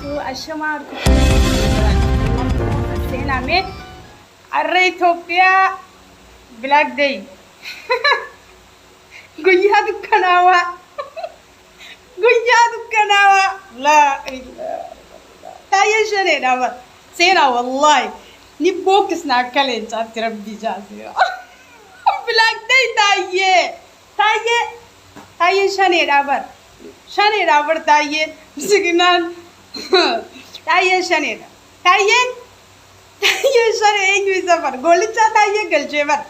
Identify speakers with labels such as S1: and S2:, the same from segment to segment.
S1: Wabarakaatu. Ashamaa harka seename. Har'a Itoophiyaa Black Day. Guyyaa dukkanaawaa. Guyyaa dukkanaawaa. Laa Taayyeen shaneedha bar. Seenaa wallaahi. Ni bookkisna akka leencaatti rabbii jaaseera. Black Day taayyee. Taayyee. Taayyeen shaneedha bar. Shaneedha bar taayyeen. Signaan. Taayyeen shaneedha. Taayyeen. Taayyeen shanee eenyu isa bar. Goolichaa taayyee galchee bar.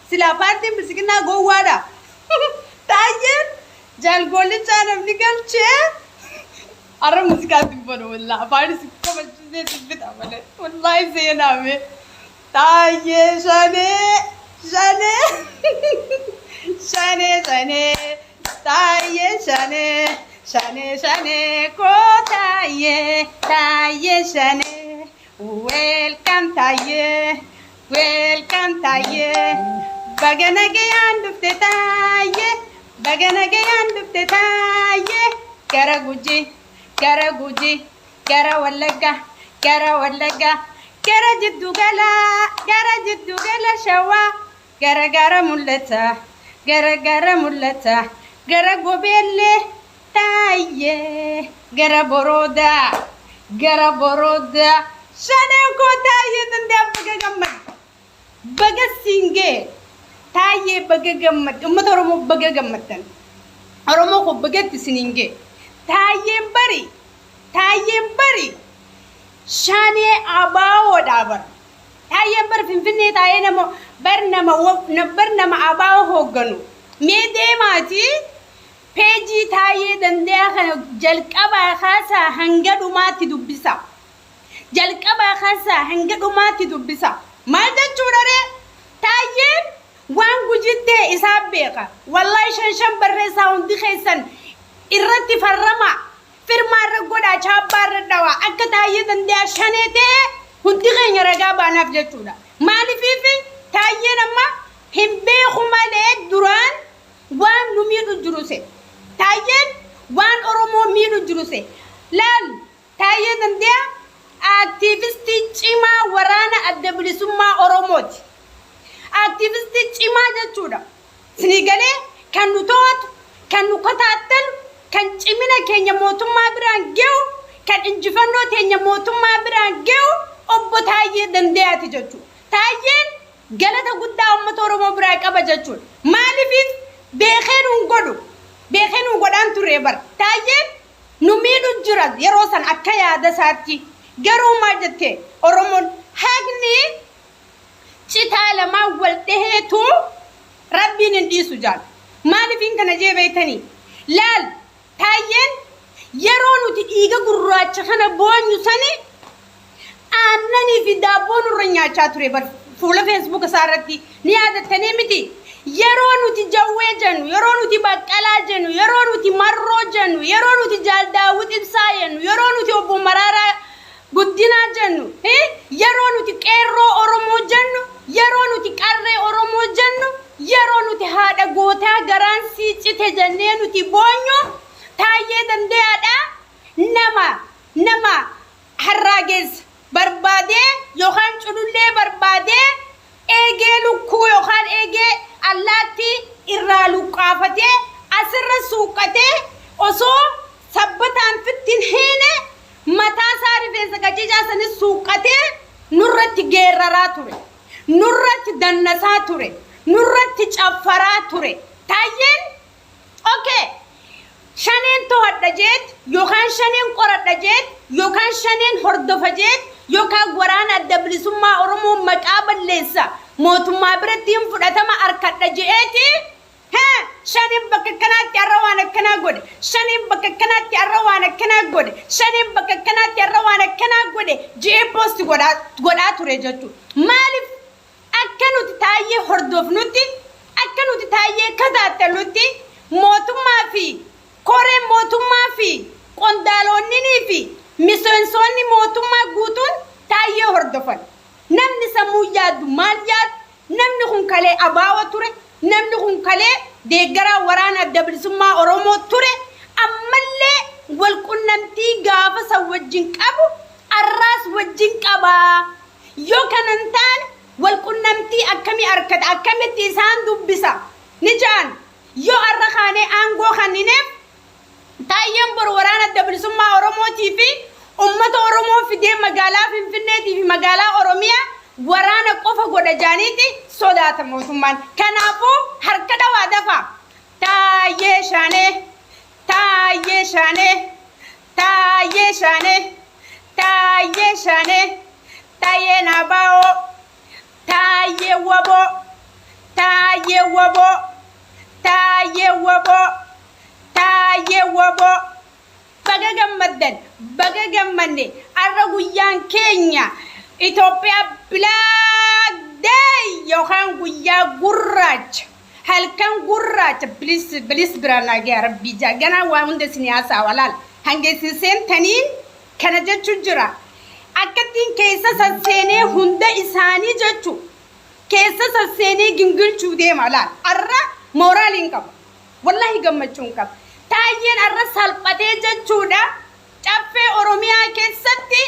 S1: Silaa paartiin bilisiginnaa gowwaadha. Taayyeen jaalgoolichaa namni galchee. Har'a muuziqaatti hin banu wallaahi afaan si kofalchiisee si fixa malee wallaahi seenaame. Taayyee shanee shanee shanee shanee taayyee shanee shanee shanee koo taayyee taayyee shanee welcome taayyee welcome taayyee baga nagayaan dhufte taayyee baga nagayaan dhufte taayyee gara Gujii gara Gujii gara Wallagga gara Wallagga gara jiddu galaa gara jiddu gala Shawaa gara gara mul'ata gara gara mul'ata gara Gobeellee taayyee gara Boroodaa gara Boroodaa shaneen koo taayyee danda'a baga gammad baga siingee taayyee baga gammad uummata Oromoo baga gammaddan Oromoo koo bagatti isiniin gee taayyeen bari taayyeen bari shanee abaawoodhaa bar taayyeen bar Finfinnee taa'ee nama bar nama bar nama abaawoo hoogganu mee deemaati peejii taayyee dandeeyaa kana jalqabaa kaasaa hanga dhumaatti dubbisa. Jalqabaa kaasaa hanga dhumaatti dubbisa. Maal jechuudha ree? Taayyeen waan gujittee isaa beeka. Wallaahi shan shan barreessaa hundi keessan irratti farramaa. Firmaa irra godhaa chaappaa irra dhawaa akka taayyee dandeeyaa shanee ta'e hundi keenya ragaa baanaaf jechuudha. Maaliifiif taayyeen amma hin beeku malee duraan waan nu miidhu jiru se. Taayyeen waan Oromoo miidhu jiru se. Laal Taayyee Dandeeyaa aaktiivistii cimaa waraana adda bilisummaa Oromooti. Aaktiivistii cimaa jechuudha. Sinii galee kan nu to'atu, kan nu kataattalu, kan cimina keenya mootummaa biraan ge'u, kan injifannoo teenya mootummaa biraan ge'u obbo Taayyee Dandeeyaati jechuudha. Taayyeen galata guddaa uummata Oromoo biraa qaba jechuudha. Maaliifiif beekee nuun godhu? Beekee nuun godhaan turre bara. Taayyeen nu miidhu jira yeroo san akka yaada isaatti. Garuu maal jette Oromoon haqni citaa lamaan wal dhaheetu rabbiin hin dhiisu jaal. Maaliifiin kana jee beektanii? Laal taayyeen yeroo nuti dhiiga gurraacha kana boonyu sani aannanii fi daabboo nurra nyaachaa ture bar fuula feesbuuk isaa irratti ni yaadattanii miti. Yeroo nuti Jawwee jennu, yeroo nuti Baqqalaa jennu, yeroo nuti Marroo jennu, yeroo nuti Jaal Daawwit Ibsaa jennu, yeroo nuti obbo Maraaraa Guddinaa jennu, yeroo nuti qeerroo Oromoo jennu, yeroo nuti qarree Oromoo jennu, yeroo nuti haadha gootaa garaan sii cite jennee nuti boonyu taayyee dandeeyaadha nama nama harraageessa barbaadee yookaan culullee barbaadee eegee lukkuu yookaan eegee allaattii irraa luqqaafatee asirra suuqqatee osoo sabbataan fittin hiine mataa isaa rifeensa qaciicaa sanis suuqqatee nurratti geerraraa ture. Nurratti dannasaa ture. Nurratti caffaraa ture. Taayyeen okay. Shaneen to'adha jeet yookaan shaneen qoradha jeet yookaan shaneen hordofa jeet yookaan waraana adda bilisummaa Oromoo maqaa balleessa mootummaa biratti hin fudhatama arkadha je'eeti. Haa shaneen bakka kanaatti har'a waan akkanaa godhe shaneen bakka kanaatti har'a waan akkanaa godhe shaneen bakka kanaatti har'a waan akkanaa godhe je'ee post godhaa ture jechuudha. Maaliif akka nuti taayyee hordofnutti akka nuti taayyee kataattallutti mootummaa fi koreen mootummaa fi qondaaloonninii fi miseensonni mootummaa guutuun taayyee hordofan. Namni sammuu yaaddu maal yaadu? Namni kun kalee abaawa ture. Namni kun kalee deeggaraa waraana adda bilisummaa Oromoo ture. Ammallee wal qunnamtii gaafa wajjin qabu arraas wajjin qaba. Yoo kana hin taane wal qunnamtii akkamii arkata, akkamitti isaan dubbisa ni ja'an. Yoo arra kaanee aangoo kannineef, Taayyeen boru Waraana Adda Bilisummaa Oromootii fi ummata Oromoo fidee magaalaa Finfinneetii fi magaalaa Oromiyaa waraana qofa godha jaaniiti sodaata mootummaan. Kanaafuu harka dhawaa dafaa. Taayyee Shanee! Taayyee Shanee! Taayyee Shanee! Taayyee Shanee! Taayyeen ABO! Taayyee wbo! Taayyee wbo! Taayyee wbo! Taayyee wbo! Baga gammaddan, baga gammanne. Arra guyyaan keenya Itoophiyaa Black Day yookaan guyyaa gurraacha, halkan gurraacha. Bilis bilis biraan naa gaya rabbii jaa ganaa waa hunda isin haasaawa laal hanga isin seentaniin kana jechu jira. Akkattiin keessa sasseenee hunda isaanii jechu keessa sasseenee gingilchuu deema laal. Arra mooraaliin qaba. Wallahi gammachuun qaba. Taayyeen arra salphatee jechuudha. Caffee Oromiyaa keessatti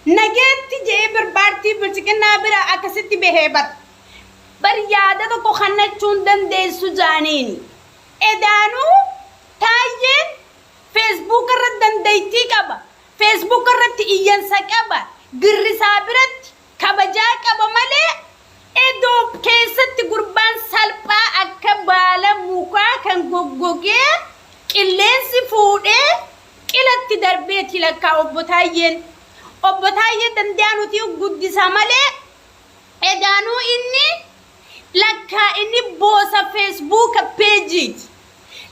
S1: nageetti je'ee bir paartii Bilxiginnaa bira akkasitti bahee bar. Bar yaada tokko kannachuu hin dandeessu jaaniini. Edaanuu Taayyeen Facebook irratti dandeettii qaba. Facebook irratti iyyansa qaba. Girrisaa biratti kabajaa qaba malee edoo keessatti gurbaan salphaa akka baala mukaa kan goggogee qilleensi fuudhee qilatti darbeeti lakkaa Obbo Taayyeen. Obbo Taayyee Dande'aa nuti guddisa malee edaanuu inni lakkaa inni boosa feesbuuka peejiiti.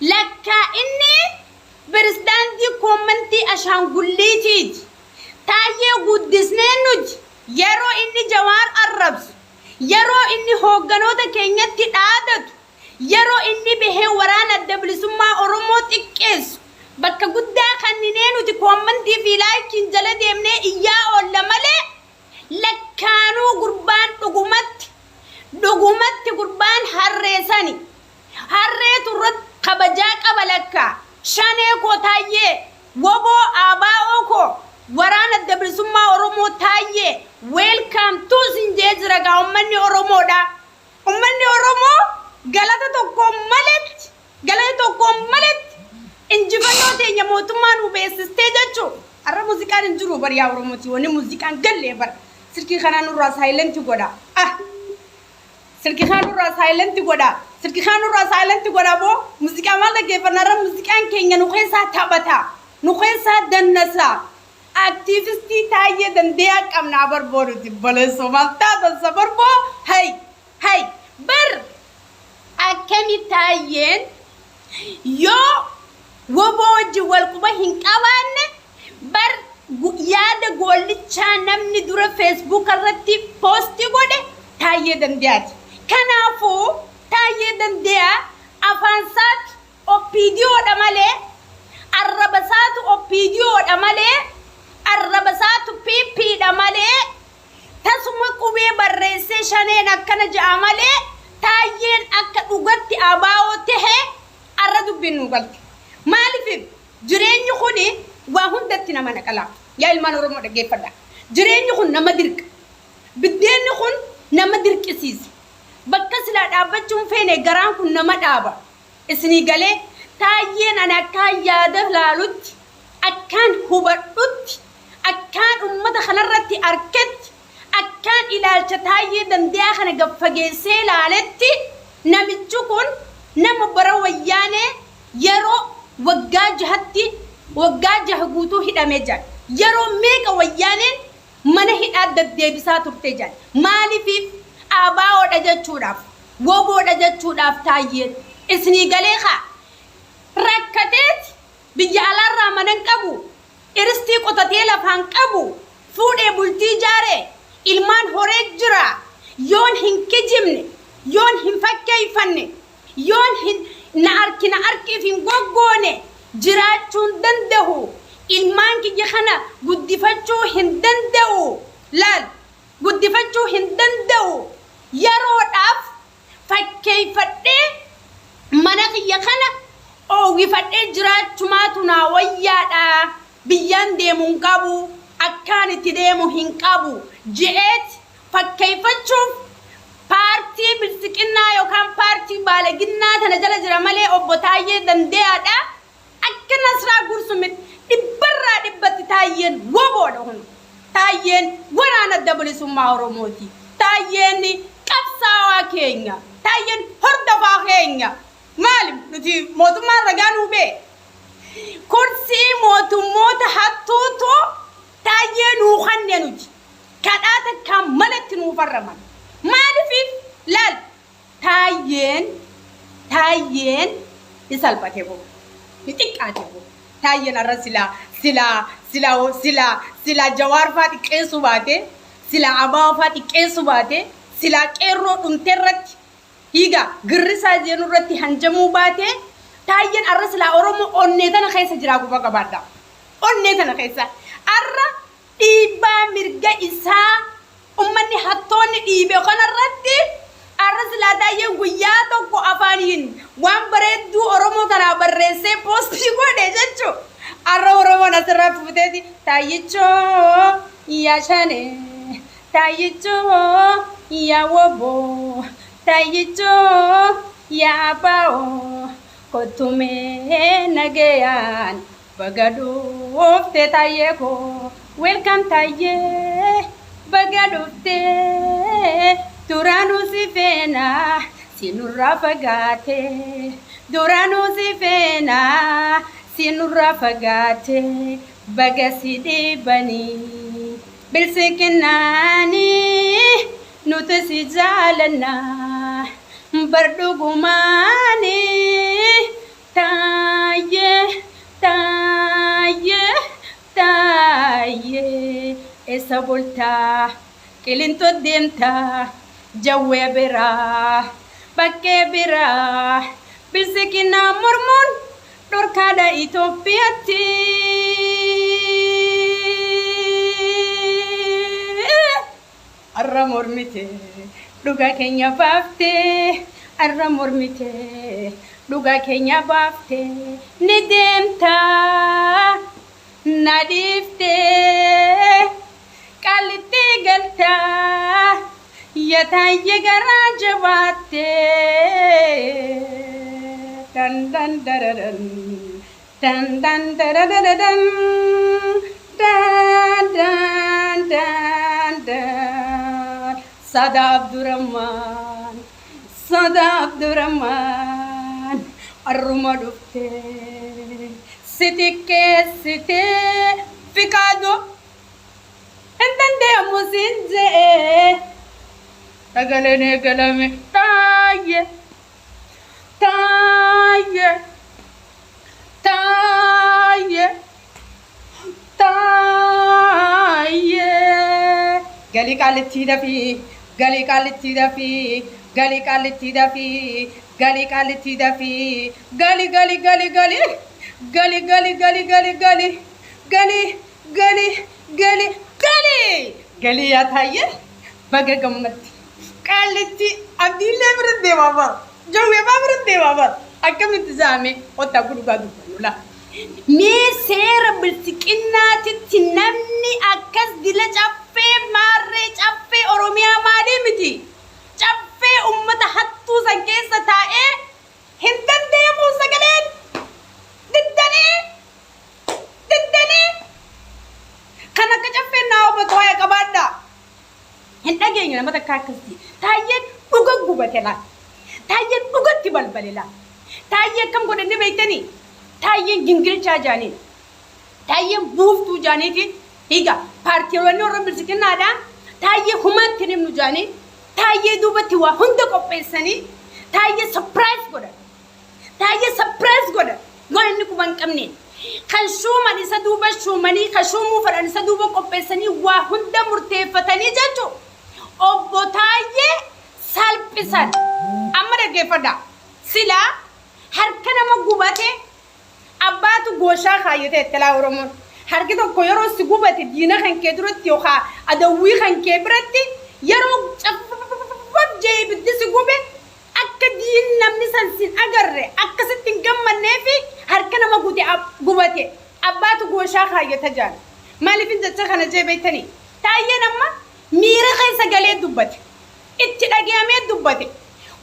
S1: Lakkaa inni pirezidaantii koommantii ashaangulliitiiti. Taayyee guddisnee nuti yeroo inni Jawaar arrabsu, yeroo inni hoogganoota keenyatti dhaadatu, yeroo inni bahee Waraana Adda Bilisummaa Oromoo xiqqeessu bakka guddaa kanninee nuti koommantii fi laaykiin jala deemnee iyyaa oolla malee lakkaanuu gurbaan dhugumatti dhugumatti gurbaan harree sani. Harreetu irratti kabajaa qaba lakkaa. Shanee koo Taayyee, wbo ABO koo, Waraana Adda Bilisummaa Oromoo Taayyee, welcome to sin jee jira gaa ummanni Oromoodha. Ummanni Oromoo galata tokkoon maletti, galata tokkoon maletti injifannoo teenya mootummaa nuu beessistee jechuu. Arra muuziqaan hin jiru bar yaa Oromooti, wanni muuziqaan gallee bar. Silkii kanaa nurraa silent godha. Ah! Silki kaan nurraa silent godha. Silki kaan nurraa silent godha boo. Muuziqaa maal dhaggeeffanna irra muuziqaan keenya nu keessaa taphata. Nu keessaa dannasa. Aktiivistii Taayyee Dandeeyaa qabna barboo nuti baleessoo maal taatan sabarboo hay hay bar akkami Taayyeen yoo wbo wajjin wal quba hin qabaanne bar yaada goollichaa namni dura Facebook irratti poosti godhe Taayyee Dandeyaati. Kanaafuu Taayyee Dandeyaa afaansaatu OPDOdha malee, arrabasaatu OPDOdha malee, arrabasaatu PPdha malee, tasuma qubee barreessee Shaneen akkana ja'a malee Taayyeen akka dhugatti ABO tehe arra dubbiin nuu galte. Maaliif jireenyi kuni waa hundatti nama naqala. Yaa ilmaan Oromoo dhaggeeffadhaa. Jireenyi kun nama dirqa. Biddeenni kun nama dirqisiisa. Bakka silaa dhaabbachuu hin feene garaan kun nama dhaaba. Isinii galee? Taayyeen ani akkaan yaada laalutti, akkaan hubadhutti, akkaan ummata kanarratti arketti, akkaan ilaalcha Taayyee Dande'aa kana gad fageessee laaletti namichi kun nama bara Wayyaanee yeroo waggaa jahatti waggaa jaha guutuu hidhame jedhan. Yeroo meeqa Wayyaaneen mana hidhaa daddeebisaa turte jedhan. Maalifiif? ABOdha jechuudhaaf, WBOdha jechuudhaaf Taayyeen. Isinii galee kaa? Rakkateeti biyya alaarraa mana hin qabu, iristii qotatee lafaa hin qabu, fuudhee bultii ijaare, ilmaan horee jira. Yoon hin kijibne, yoon hin fakkeeyfanne, yoon hin na arki na arkiif hin goggoone jiraachuu hin dandahu. Ilmaan kiyya kana guddifachuu hin danda'u. Laal, guddifachuu hin danda'u. Yeroodhaaf fakkeeyfadhee mana kiyya kana oowwifadhee jiraachumaatu naa wayyaadha. Biyyaan deemu hin qabu, akkaan itti deemu hin qabu je'eet fakkeeyfachuuf paartii Biltsiqinnaa yookaan paartii Baalaginnaa tana jala jira malee Obbo Taayyee Dande'aadha. Akka Nasraa Gursumit dhibbarraa dhibbatti Taayyeen WBOdha kun. Taayyeen Waraana Adda Bilisummaa Oromooti. Taayyeen qabsaawaa keenya. Taayyeen hordofaa keenya. Maali nuti mootummaan ragaa nuu bee? Kursii mootummoota hattuutu Taayyee nuu kanne nuti. Kadhaa takkaan malatti nuu farraman. Maalifiif laal Taayyeen Taayyeen ni salphate boo. Ni xiqqaate boo. Taayyeen har'a silaa silaa silaa silaa silaa Jawaar faa xiqqeessuu baate silaa Abaa'oo faa xiqqeessuu baate silaa qeerroo dhumte irratti hiiga girrisaa jeenu irratti hanjamuu baate Taayyeen har'a silaa Oromoo onnee tana keessa jiraa quba qabaadha. Onnee tana keessa har'a dhiibbaa mirga isaa ummanni hattoonni dhiibe kanarratti arra silaa Taayyeen guyyaa tokko afaaniin waan bareedduu Oromoo tanaa barreessee poostii godhe jechu arra Oromoon asirraa fuuteeti Taayyichoo yaa Shanee, Taayyichoo yaa wbo, Taayyichoo yaa ABO kottu mee nagayaan Baga dhufte Taayyee koo. Welcome Taayyee baga dhufte duraanuu si feena si nurraa fagaate duraanuu si feena si nurraa fagaate baga si dhiibanii bilsiqinnaanii nuti si jaalanna bar dhugumaanii Taayyee Taayyee Taayyee eessa bultaa Qilinxoo deemtaa Jawwee biraa Bakkee biraa Bilsiqinaa mormuun dhorkaadha Itoophiyaatti. Arra mormite dhugaa keenya baafte arra mormite dhugaa keenya baafte ni deemta na dhiifte qaalitti galta ya Taayye garaa jabaatte dan dan dararan Dan dan darararadan dan dan dan dan Sada Abdurrahman, Sada Abdurrahman, arruma dhufte si xiqqeessite Fiqaadu hin dandeemu siin je'e sagaleen eegalame Taayye Taayye Taayye Taayye galii qaallittii dafii galii qaallittii dafii galii qaallittii dafii galii qaallittii dafii gali gali gali gali gali gali gali gali gali gali gali gali gali galii yaa Taayye baga gammadde Qaallitti Abdiillee bira deemaa bara. Jawwee faa bira deemaa bara. Akkamitti saamee ottaa dhugaa dubbannu laa. Mee seera bilxiqinnaatitti namni akkas dila caffee maarree caffee Oromiyaa maalii miti. Caffee ummata hattuu san keessa taa'ee hin dandeemu sagaleen diddanii diddanii kan akka caffeen naa hubatu waa'ee qabaadhaa. Hin dhageenye nama takka akkasitti. Taayyeen dhuga gubate laal. Taayyeen dhugatti balbale laal. Taayyee akkam godhanne beektanii? Taayyeen gingilchaa jaaniin. Taayyeen buuftuu jaaniiti. Egaa paartiiwwan warra bilchiginnaadhaa taayyee humaatti hin himnu jaanii taayyee duubatti waa hunda qopheessanii taayyee surprise godhan. Taayyee surprise godhan. Waan inni quba hin qabneen. Kan shuuman isa duuba shuumanii, kan shuumuu fedhan isa duuba qopheessanii waa hunda murteeffatanii jechuun Obbo Taayyee salphisan. Amma dhaggeeffadhaa. Silaa harka nama gubate abbaatu gooshaa kaayyate jette laa Oromoon. Harki tokko yeroo si gubate diina kan kee duratti yookaan adawwii kan kee biratti yeroo caffaf jee ibiddi si gube Akka diin namni san sin agarre akka sitti hin gammanneefi harka nama gute gubate. Abbaatu gooshaa kaayyata jaan. Maaliifin jecha kana jee beektanii? Taayyeen amma miira keessa galee dubbate. Itti dhagayamee dubbate.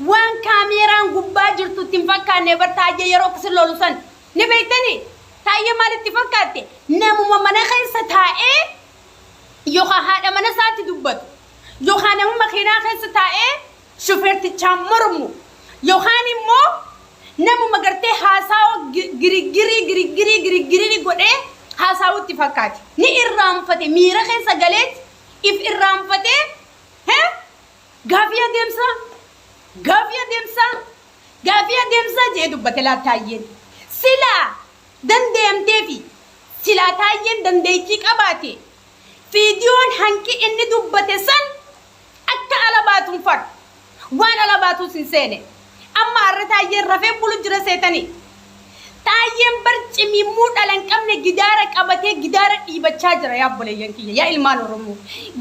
S1: Waan kaameeraan gubbaa jirtu itti hin fakkaanne bar Taayyee yeroo akkasi lolu san. Ni beektanii? Taayyee maal itti fakkaatte? Namuma mana keessa taa'ee yookaan haadha mana isaatti dubbatu yookaan nama makiinaa keessa taa'ee shufeertichaan mormu yookaan immoo namuma gartee haasawa giriggirii giriggirii giriggirii godhee haasawutti fakkaate. Ni irraanfate, miira keessa galeet if irraanfatee he gaafii adeemsaa gaafii adeemsaa gaafii adeemsaa jee dubbate laa Taayyeen. Silaa dandeemteefi silaa Taayyeen dandeettii qabaate fiidiyoon hanqi inni dubbate san akka ala baatuun fadhu. Waan ala baatuus hin seene. Amma har'a Taayyeen rafee bulu jira seetanii. Taayyeen bar cimimmuu dhala hin qabne gidaara qabatee gidaara dhiibachaa jira yaa obboleeyyan kiyya, yaa ilmaan Oromoo.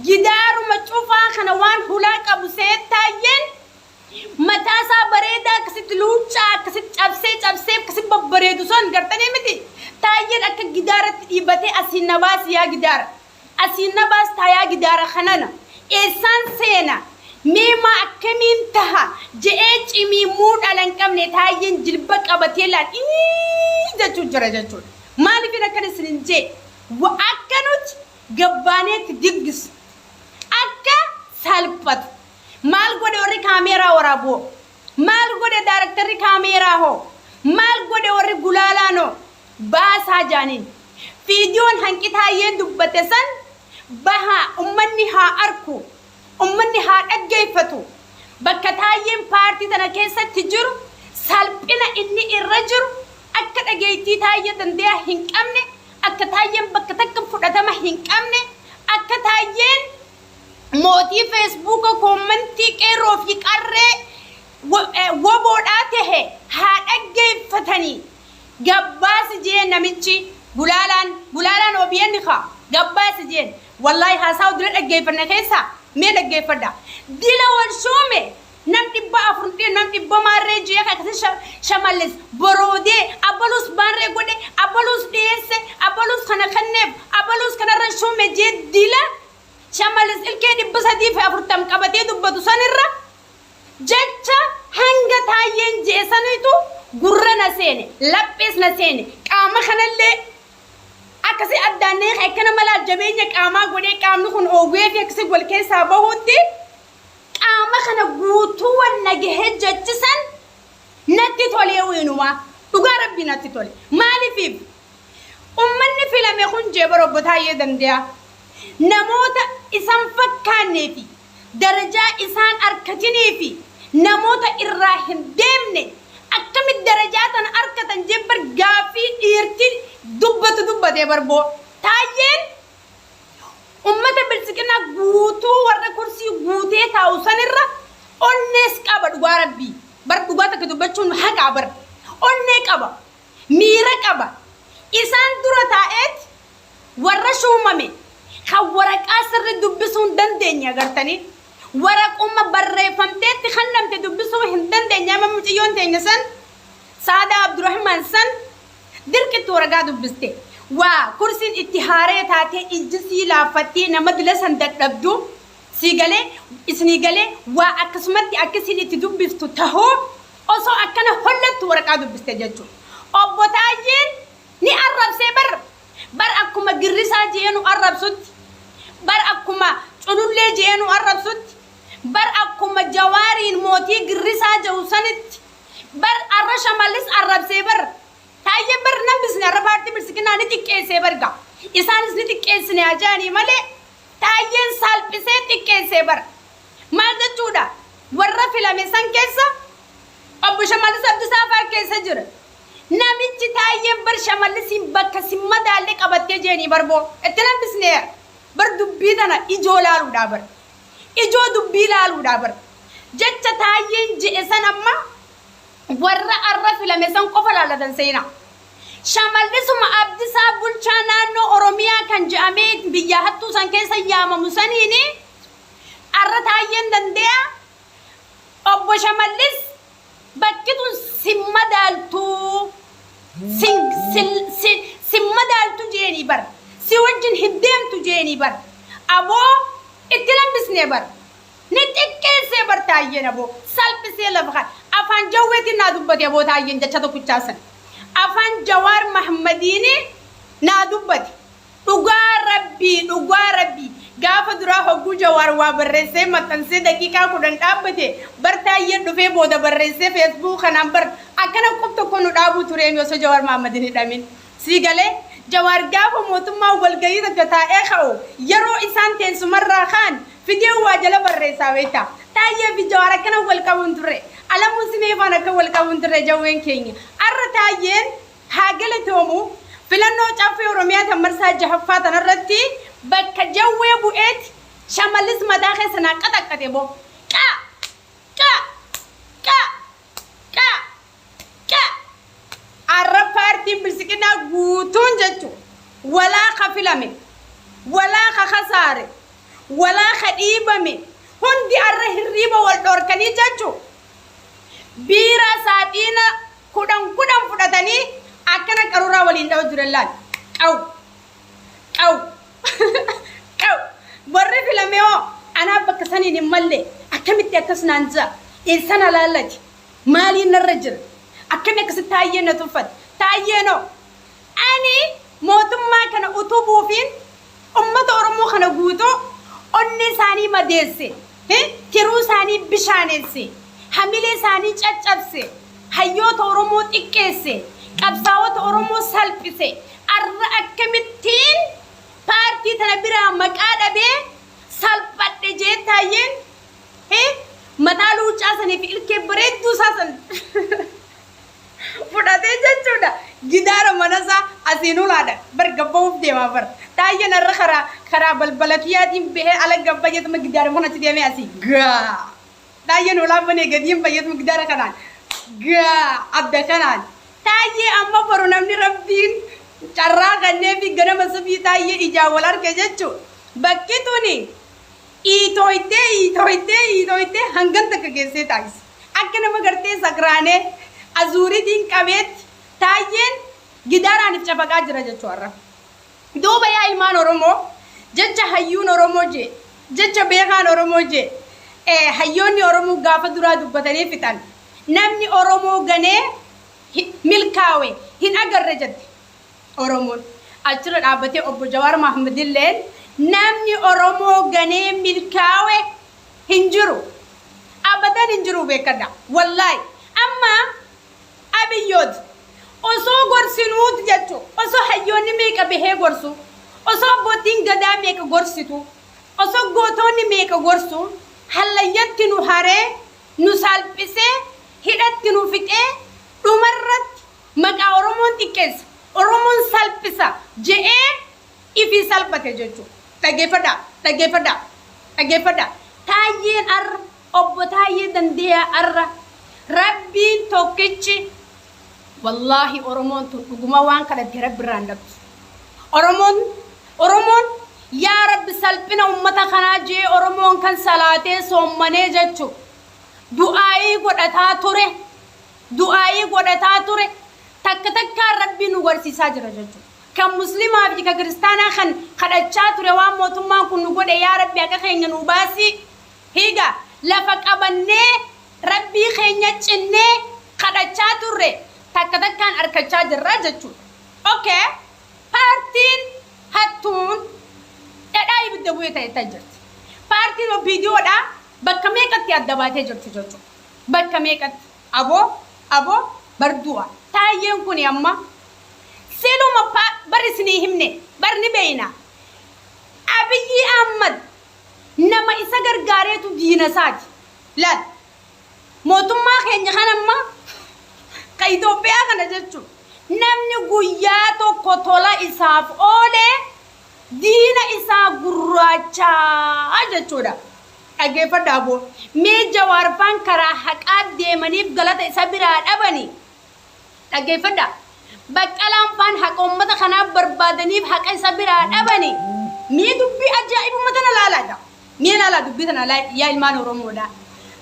S1: Gidaaruma cufaa kana waan hulaa qabu see Taayyeen mataa isaa bareedaa akkasitti luuccaa akkasitti cabsee cabsee akkasitti babbareedu san gartanii miti. Taayyeen akka gidaaratti dhiibatee asiin na baasi yaa gidaara. Asiin na baastaa yaa gidaara kanana. Eessaan seena? Mee maa akkamiin taha? Je'ee cimiimmuu dhala hin qabne Taayyeen jilba qabatee laal ii jechuu jira jechuudha. Maaliifin akkana isinin jee? Wa akka nuti gabbaaneetti diggisu. Akka salphatu. Maal godhe warri kaameeraa waraabu hoo? Maal godhe daarektarri kaameeraa hoo? Maal godhe warri gulaalaan hoo? Baasaa jaaniin. Fiidiyoon hanqi Taayyeen dubbate san bahaa ummanni haa arku. Ummanni haa dhaggeeffatu. Bakka Taayyeen paartii tana keessatti jiru, salphina inni irra jiru, akka dhageettii Taayyee dandeeyaa hin qabne, akka Taayyeen bakka takka fudhatama hin qabne, akka Taayyeen mootii feesbuuka koommantii qeerroo fi qarree woboodhaa tahe haa dhaggeeffatanii. Gabbaasi jeen namichi gulaalaan gulaalaan OBN kaa gabbaasi jeen wallaahi haasawa dura dhaggeeffanne keessaa mee dhaggeeffadha. Dila wal shuume nam 400 nam dhibba maarree jee akkasi Shamallis boroodee abaluus baarree godhe, abaluus dhiyeesse, abaluus kana kenneef, abaluus kanarra shuume jee dila Shamallis ilkee 340 qabatee dubbatu sanirra jecha hanga Taayyeen je'e sanitu gurra na seene, laphees na seene, qaama kanallee akkasi addaan na hiike, akkana malaal jabeenya qaamaa godhee qaamni kun oogwee fi akkasi wal keessaa bahuutti qaama kana guutuu wal na gahee jechi san natti tolee wiinumaa. Dhugaa Rabbii natti tole. Maaliifiif? Ummanni filame kun jee bara obbo Taayyee Dande'aa namoota isan fakkaannee fi darajaa isaan arkatinii fi namoota irraa hin deemne akkamitti darajaa tana arkatan jee bar gaaffii dhiirti dubbatu dubbatee bar boo Taayyeen ummata biltsiqinaa guutuu warra kursii guutee taa'u sanirra onnees qaba. Dhugaa Rabbii bar dhugaa takka dubbachuun haqaa bar onnee qaba, miira qaba. Isaan dura taa'eet warra shuumame kan waraqaa sirri dubbisuu hin dandeenye agartanii, waraquma barreeffamteetti kennamte dubbisuu hin dandeenye. Amma mucayyoon teenya san Saadaa Abdurrahman san dirqitti waraqaa dubbiste. Waa kursiin itti haaree taatee ijji sii laaffattee nama dila san dadhabdu sii galee isinii galee waa akkasumatti akkasiin itti dubbiftu tahuu osoo akkana hollattu waraqaa dubbiste jechuudha. Obbo Taayyeen ni arrabsee bar. Bar akkuma girrisaa je'ee nu arrabsutti, bar akkuma culullee je'ee nu arrabsutti, bar akkuma Jawaariin mootii girrisaa je'u sanitti bar arra Shamallis arrabsee bar. Taayyeen bar nan bisne arra paartii bilsiginaa ni xiqqeessee bar gaa. Isaanis ni xiqqeessine haa je'anii malee Taayyeen saalphisee xiqqeessee bar. Maal jechuudha? Warra filame san keessa obbo Shamallis Abdisaa fa'aa keessa jira. Namichi Taayyeen bar Shamallisiin bakka sin madaalle qabattee jeenii bar boo. Itti hambisneera. Bar dubbii tana ijoo laaluudhaa bar. Ijoo dubbii laaluudhaa bar. Jecha Taayyeen je'e san amma warra arra filame san qofa laallatan seenaa. Shamallisuma Abdisaa bulchaa naannoo Oromiyaa kan je'amee biyya hattuu san keessa yaamamu saniini arra Taayyeen dande'a obbo Shamallis bakki tun sin madaaltuu sin sin sin sin madaaltu. Taayyeenii bar. Aboo itti lambisnee bar. Ni xiqqeessee bar Taayyeen aboo. Salphisee lafa kan. Afaan jawweetiin naa dubbate aboo Taayyeen jecha tokkichaa san. Afaan Jawaar Mahammadiini naa dubbate. Dhugaa Rabbii dhugaa Rabbii gaafa duraa hogguu Jawaar waa barreessee maxxansee daqiiqaa 10 dhaabbate bar Taayyeen dhufee booda barreessee Facebook kanaan bar akkana qub tokko nu dhaabuu tureemi osoo Jawaar Mahaammad hin hidhamin. Sii galee? Jawaar gaafa mootummaan walgahii takka taa'ee ka'u yeroo isaan teessumarraa ka'an fidee waa jala barreessaa beektaa. Taayyee fi Jawaar akkana wal qabuu hin turre. Alamuu Simee faan akka wal qabuu hin turre Jawween keenya. Arra Taayyeen haa galatoomu filannoo Caffee Oromiyaa tan marsaa jahaffaa tanarratti bakka Jawwee bu'eeti Shamallis mataa keessa naa qaxaqqaxe boo. Qa! Qa! Qa! Qa! Qa! Arra paartiin Bilsiqinnaa guutuun jechu walaa ka filame, walaa ka kasaare, walaa ka dhiibame hundi arra hirriiba wal dhoorkanii jechu biiraa saaxiina 10 10 fudhatanii akkana qaruuraa waliin dha'u jiran laal. Qaw! Qaw! Qaw! Warri filame hoo anaa bakka saniin hin malle akkamitti akkas naan ja'a? Eessa na laallati? Maaliin narra jira? Akkami akkasitti Taayyeen na tuffate? Taayyeen hoo? Ani mootummaa kana utubuufiin ummata Oromoo kana guutuu onnee isaanii madeesse, tiruu isaanii bishaaneesse, hamilee isaanii caccabse, hayyoota Oromoo xiqqeesse, qabsaawota Oromoo salphise, arra akkamittiin paartii tana biraa maqaa dhabee salphadhe jee Taayyeen mataa luuccaa sanii fi ilkee bareedduu isaa san fudhatee jechuudha. Gidaara mana isaa asiin ulaadha. Bar gabbahuuf deemaa bar. Taayyeen har'a karaa karaa balbala kiyyaatiin bahee ala gabbayyeetuma gidaara mana achi deemee asii gaa. Taayyeen ulaan banee gadiin bayyeetuma gidaara kanaan gaa adda kanaan. Taayyee amma boru namni rabbiin carraa kannee fi ganama subii taayyee ijaan wal arge jechuu. Bakki tuni iitooytee iitooytee iitooytee hangan takka geessee taayisi. Akka nama gartee sakraanee azuuritiin qabeetti Taayyeen gidaaraan if cafaqaa jira jechuu har'a. Duuba yaa ilmaan Oromoo jecha hayyuun Oromoo jee jecha beekaan Oromoo jee hayyoonni Oromoo gaafa duraa dubbatanii fixan namni Oromoo ganee milkaawe hin agarre jette Oromoon. Achirra dhaabbatee obbo Jawaar Mahammadilleen namni Oromoo ganee milkaawe hin jiru. Abadan hin jiru beekadha. Wallaahi. Amma Abiyyoot osoo gorsinuut jechu osoo hayyoonni meeqa bahee gorsu, osoo abbootiin gadaa meeqa gorsitu, osoo gootoonni meeqa gorsu hallayyatti nu haree, nu saalphisee, hidhatti nu fixee dhumarratti maqaa Oromoon xiqqeessa, Oromoon salphisa je'ee ifii salphate jechu. Dhaggeeffadhaa, dhaggeeffadhaa, dhaggeeffadhaa. Taayyeen arra, Obbo Taayyee Dandeeyaa arra Rabbiin tokkichi wallaahi Oromoon tun dhuguma waan kadhatte Rabbi irraa hin dhabdu. Oromoon Oromoon yaa Rabbi salphina ummata kanaa je'ee Oromoon kan salaatee soommanee jechu du'aayii godhataa ture du'aayii godhataa ture takka takkaan Rabbiin nu garsiisaa jira jechuudha. Kan muslimaa fi ka kiristaanaa kan kadhachaa ture waan mootummaan kun nu godhe yaa Rabbi haqa keenya nuu baasii hiiga lafa qabannee Rabbii keenya cinnee kadhachaa turre takka takkaan arkachaa jirra jechuudha. Ok paartiin hattuun dhadhaa ibidda bu'ee ta'e jirti. Paartiin OPDOdha bakka meeqatti adda baatee jirti jechuudha. Bakka meeqatti abo abo bar du'a. Taayyeen kuni amma siluma bar isinii himne bar ni beeyna. Abiyyi Ahmad nama isa gargaareetu diina isaati. Laal mootummaa keenya kan amma ka Itoophiyaa kana jechuun namni guyyaa tokko tola isaaf oole diina isaa gurraachaa jechuudha. Dhaggeeffadhaa boo. Mee Jawaarfaan karaa haqaa deemaniif galata isa biraa dhabani. Dhaggeeffadhaa. Baqqalaan faan haqa uummata kanaa barbaadaniif haqa isa biraa dhabani. Mee dubbii ajaa'ibuma tana laalaadha. Mee laalaa dubbii tana yaa ilmaan Oromoodha.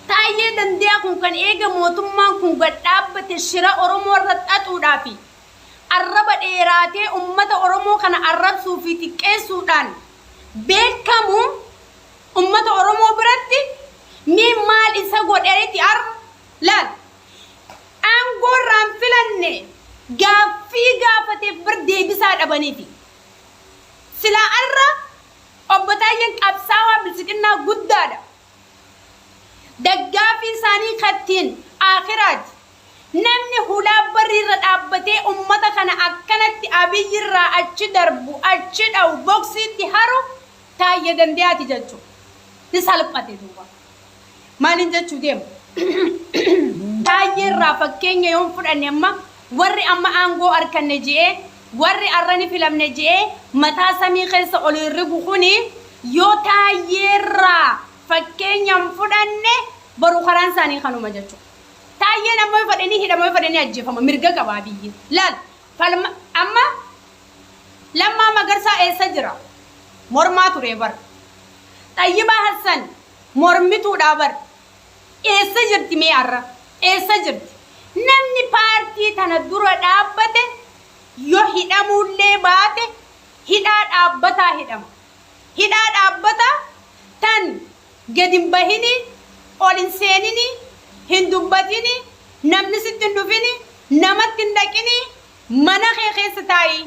S1: Taayyee Dande'aa kun kan eega mootummaan kun gad dhaabbate shira Oromoo irra xaxuudhaafi arraba dheeraatee uummata Oromoo kana arrabsuu fi xiqqeessuudhaan beekamu ummata Oromoo biratti mee maal isa godheeti arra laal aangoo irraan filanne gaaffii gaafateef bar deebisaa dhabaniifi. Silaa arra Obbo Taayyeen qabsaawaa biltsiqinnaa guddaadha. Daggaafii isaanii kattiin aakhiraati. Namni hulaa barrii irra dhaabbatee ummata kana akkanatti Abiyyi irraa achi darbu, achi dhawu, boksiitti haru Taayye Dande'aati jechu. Ni salphate duuba. Maalin jechuu deema? Taayyee irraa fakkeenya yoon fudhanne amma warri amma aangoo arkanne je'ee warri arra ni filamne je'ee mataa samii keessa oliin rigu kuni yoo Taayyee irraa fakkeenya hin fudhanne boru karaan isaanii kanuma jechuudha. Taayyeen amma yoo fedhe ni hidhama yoo fedhe ni ajjeefama mirga qaba Abiyyi. Laal falma amma Lammaa Magarsaa eessa jira? Mormaa ture bar. Xayyibaa Hassan mormituudhaa bar. Eessa jirti mee arra? Eessa jirti? Namni paartii tana dura dhaabbate yoo hidhamuullee baate hidhaa dhaabbataa hidhama. Hidhaa dhaabbataa tan gad hin bahini, ol hin seenini, hin dubbatini, namni sitti hin dhufini, namatti hin dhaqini, mana kee keessa taa'i,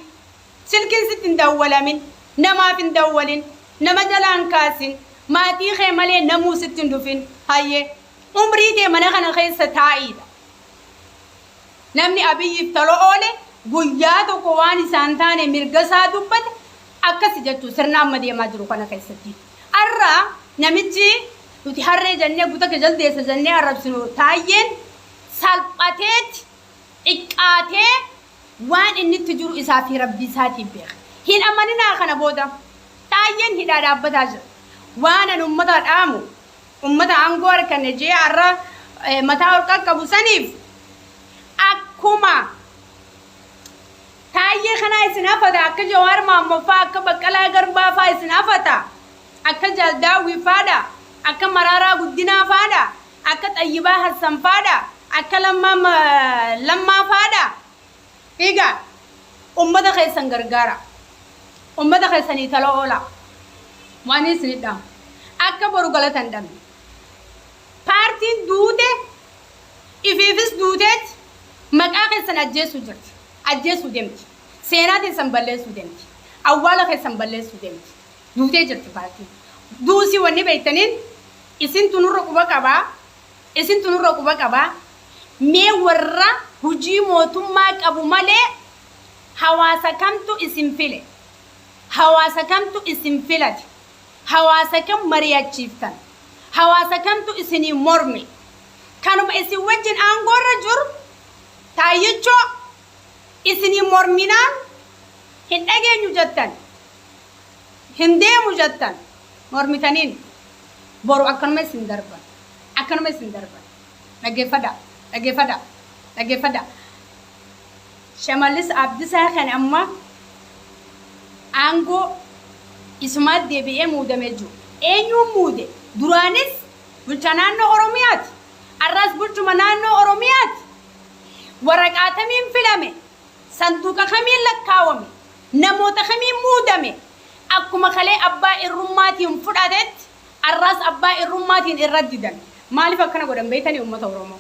S1: silkiin sitti hin dawwalamin, namaaf hin dawwalin, nama jalaa hin kaasin, maatii kee malee namuu sitti hin dhufin, hayyee umrii tee mana kana keessa taa'iidha. Namni Abiyyiif tola oole guyyaa tokko waan isaan taane mirga isaa dubbate akkasi jechuu sirna amma deemaa jiru kana keessatti. Arra namichi nuti harree jennee guta jaldeessa jennee arrabsinu Taayyeen salphateeti xiqqaatee waan inni itti jiru isaa fi Rabbii isaatiin beeka. Hin amaninaa kana booda. Taayyeen hidhaa dhaabbataa jira. Waan an ummata dhaamu ummata aangoo arkanne jee arra mataa ol qaqqabu saniif akkuma Taayyee kanaa isin hafata akka Jawaar Maammoo faa akka Baqqalaa Garbaa faa isin hafata akka Jaal Daawwii faadha akka Maraaraa Guddinaa faadha akka Xayyibaa Hassan faadha akka Lammaa Lammaa faadha egaa ummata keessan gargaara ummata keessanii tola oola waan isin dhaamu akka boru galata hin dhabne paartiin duute ifiifis duuteet maqaa keessan ajjeesuu jirti. Ajjeesuu deemti. Seenaa teessan balleessuu deemti. Awwaala keessan balleessuu deemti. Duutee jirti paartiin. Duusii wanni beektaniin isintu nurra quba qabaa. Isintu nurra quba qabaa. Mee warra hujii mootummaa qabu malee hawaasa kamtu isin file? Hawaasa kamtu isin filate? Hawaasa kam mari'achiiftan? Hawaasa kamtu isinii morme? Kanuma isin wajjin aangoorra jiru Taayyichoo isinii morminaan hin dhageenyu jettan, hin deemu jettan mormitaniin boru akkanuma isin darban. Akkanuma isin darban. Dhaggeeffadhaa, dhaggeeffadhaa, dhaggeeffadhaa. Shamallis Abdisaa kan amma aangoo isumaatti deebi'ee muudamee jiru. Eenyuun muude? Duraanis bulchaa naannoo Oromiyaati. Arraas bulchuma naannoo Oromiyaati. Waraqaa kamiin filame? Sanduuqa kamiin lakkaawame? Namoota kamiin muudame? Akkuma kalee abbaa irrummaatiin fudhatetti arraas abbaa irrummaatiin irra didan. Maaliif akkana godhan beektanii uummata Oromoo?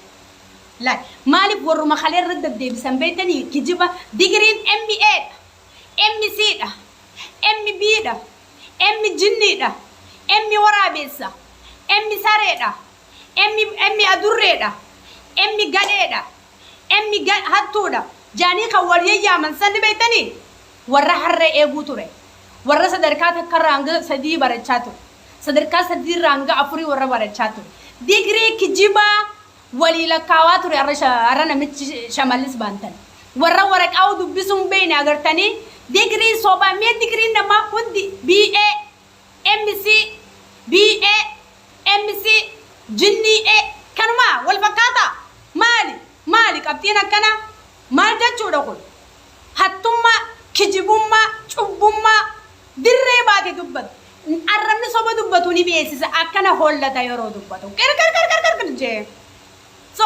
S1: Laal maaliif warruma kalee irra deddeebisan beektanii kijiba digiriin MA dha, MC dha, MB dha, M jinniidha, M waraabeessa, M sareedha, M M adurreedha, M gadheedha, M hattuudha jaanii kan wal yayyaaman san ni beektanii? Warra harree eeguu ture. Warra sadarkaa takkarraa hanga sadii barachaa ture. Sadarkaa sadiirraa hanga afurii warra barachaa ture. Digirii kijibaa walii lakkaawaa ture har'a namichi Shamallis Baantan. Warra waraqaa dubbisuu hin beekne agartanii digirii sobaa mee digiriin namaa hundi BA, MC, BA, MC, jinnii A kanumaa wal fakkaataa maali maali qabxiin akkanaa maal jechuudha kun hattummaa kijibummaa cubbummaa dirree baate dubbatu arrabni soba dubbatu ni beeksisa akkana hollata yeroo dubbatu qirqirqirqirqir jee so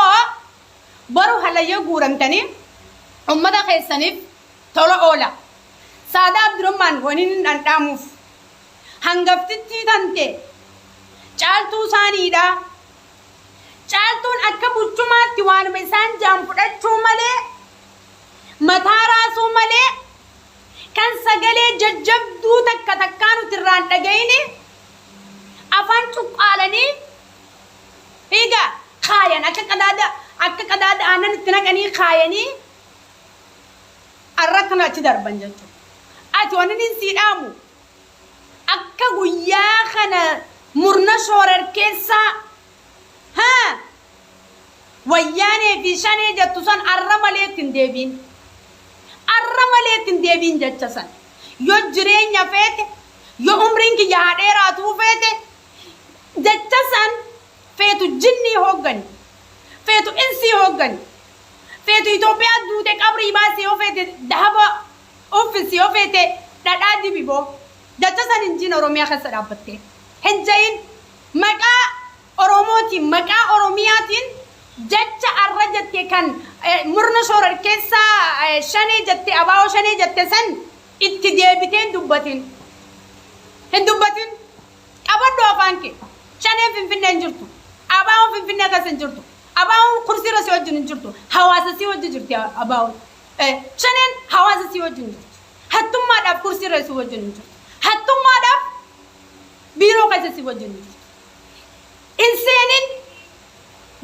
S1: boru halayya guuramtanii ummata keessaniif tola oola. Saadaa Abdurrahmaan waniin hin dhandhaamuuf. Hangaftittii tante Caaltuu isaaniidha. Caaltuun akka buchumaatti waanuma isaan ja'an fudhachuu malee, mataa raasuu malee, kan sagalee jajjabduu takka takkaa nuti irraa hin dhagayini, afaan cuqqaalanii egaa kaayan akka qadaada akka qadaada aannan itti naqanii kaayanii arra akkana achi darban jechuudha. Ati wanni inni sii dhaamu akka guyyaa kana murna shoorarkeessaa haa Wayyaanee fi Shanee jettu san arra malee itti hin deebi'in. Arra malee itti hin deebi'in jecha san. Yoo jireenya feete, yoo umriin kiyya haa dheeraatuu feete, jecha san feetu jinnii hooggani, feetu insii hooggani, feetu Itoophiyaa duute qabrii baasi yoo feete dahaba uffisi yoo feete dhadhaa dibi boo. Jecha san hin jiin Oromiyaa keessa dhaabbattee. Hin jayin. Maqaa Oromootiin, maqaa Oromiyaatiin jecha arra jette kan murna shoorarkeessaa Shanee jette, ABO Shanee jette san itti deebitee hin dubbatin. Hin dubbatin. Qabadhu afaan kee. Shaneen Finfinnee hin jirtu. ABOn Finfinnee keessa hin jirtu. ABOn kursiirra si wajjin hin jirtu. Hawaasa si wajji jirti ABOn. Shaneen hawaasa si wajjin jirti. Hattummaadhaaf kursiirra si wajjin hin jirtu. Hattummaadhaaf biiroo keessa si wajjin hin jirtu. Hin seenin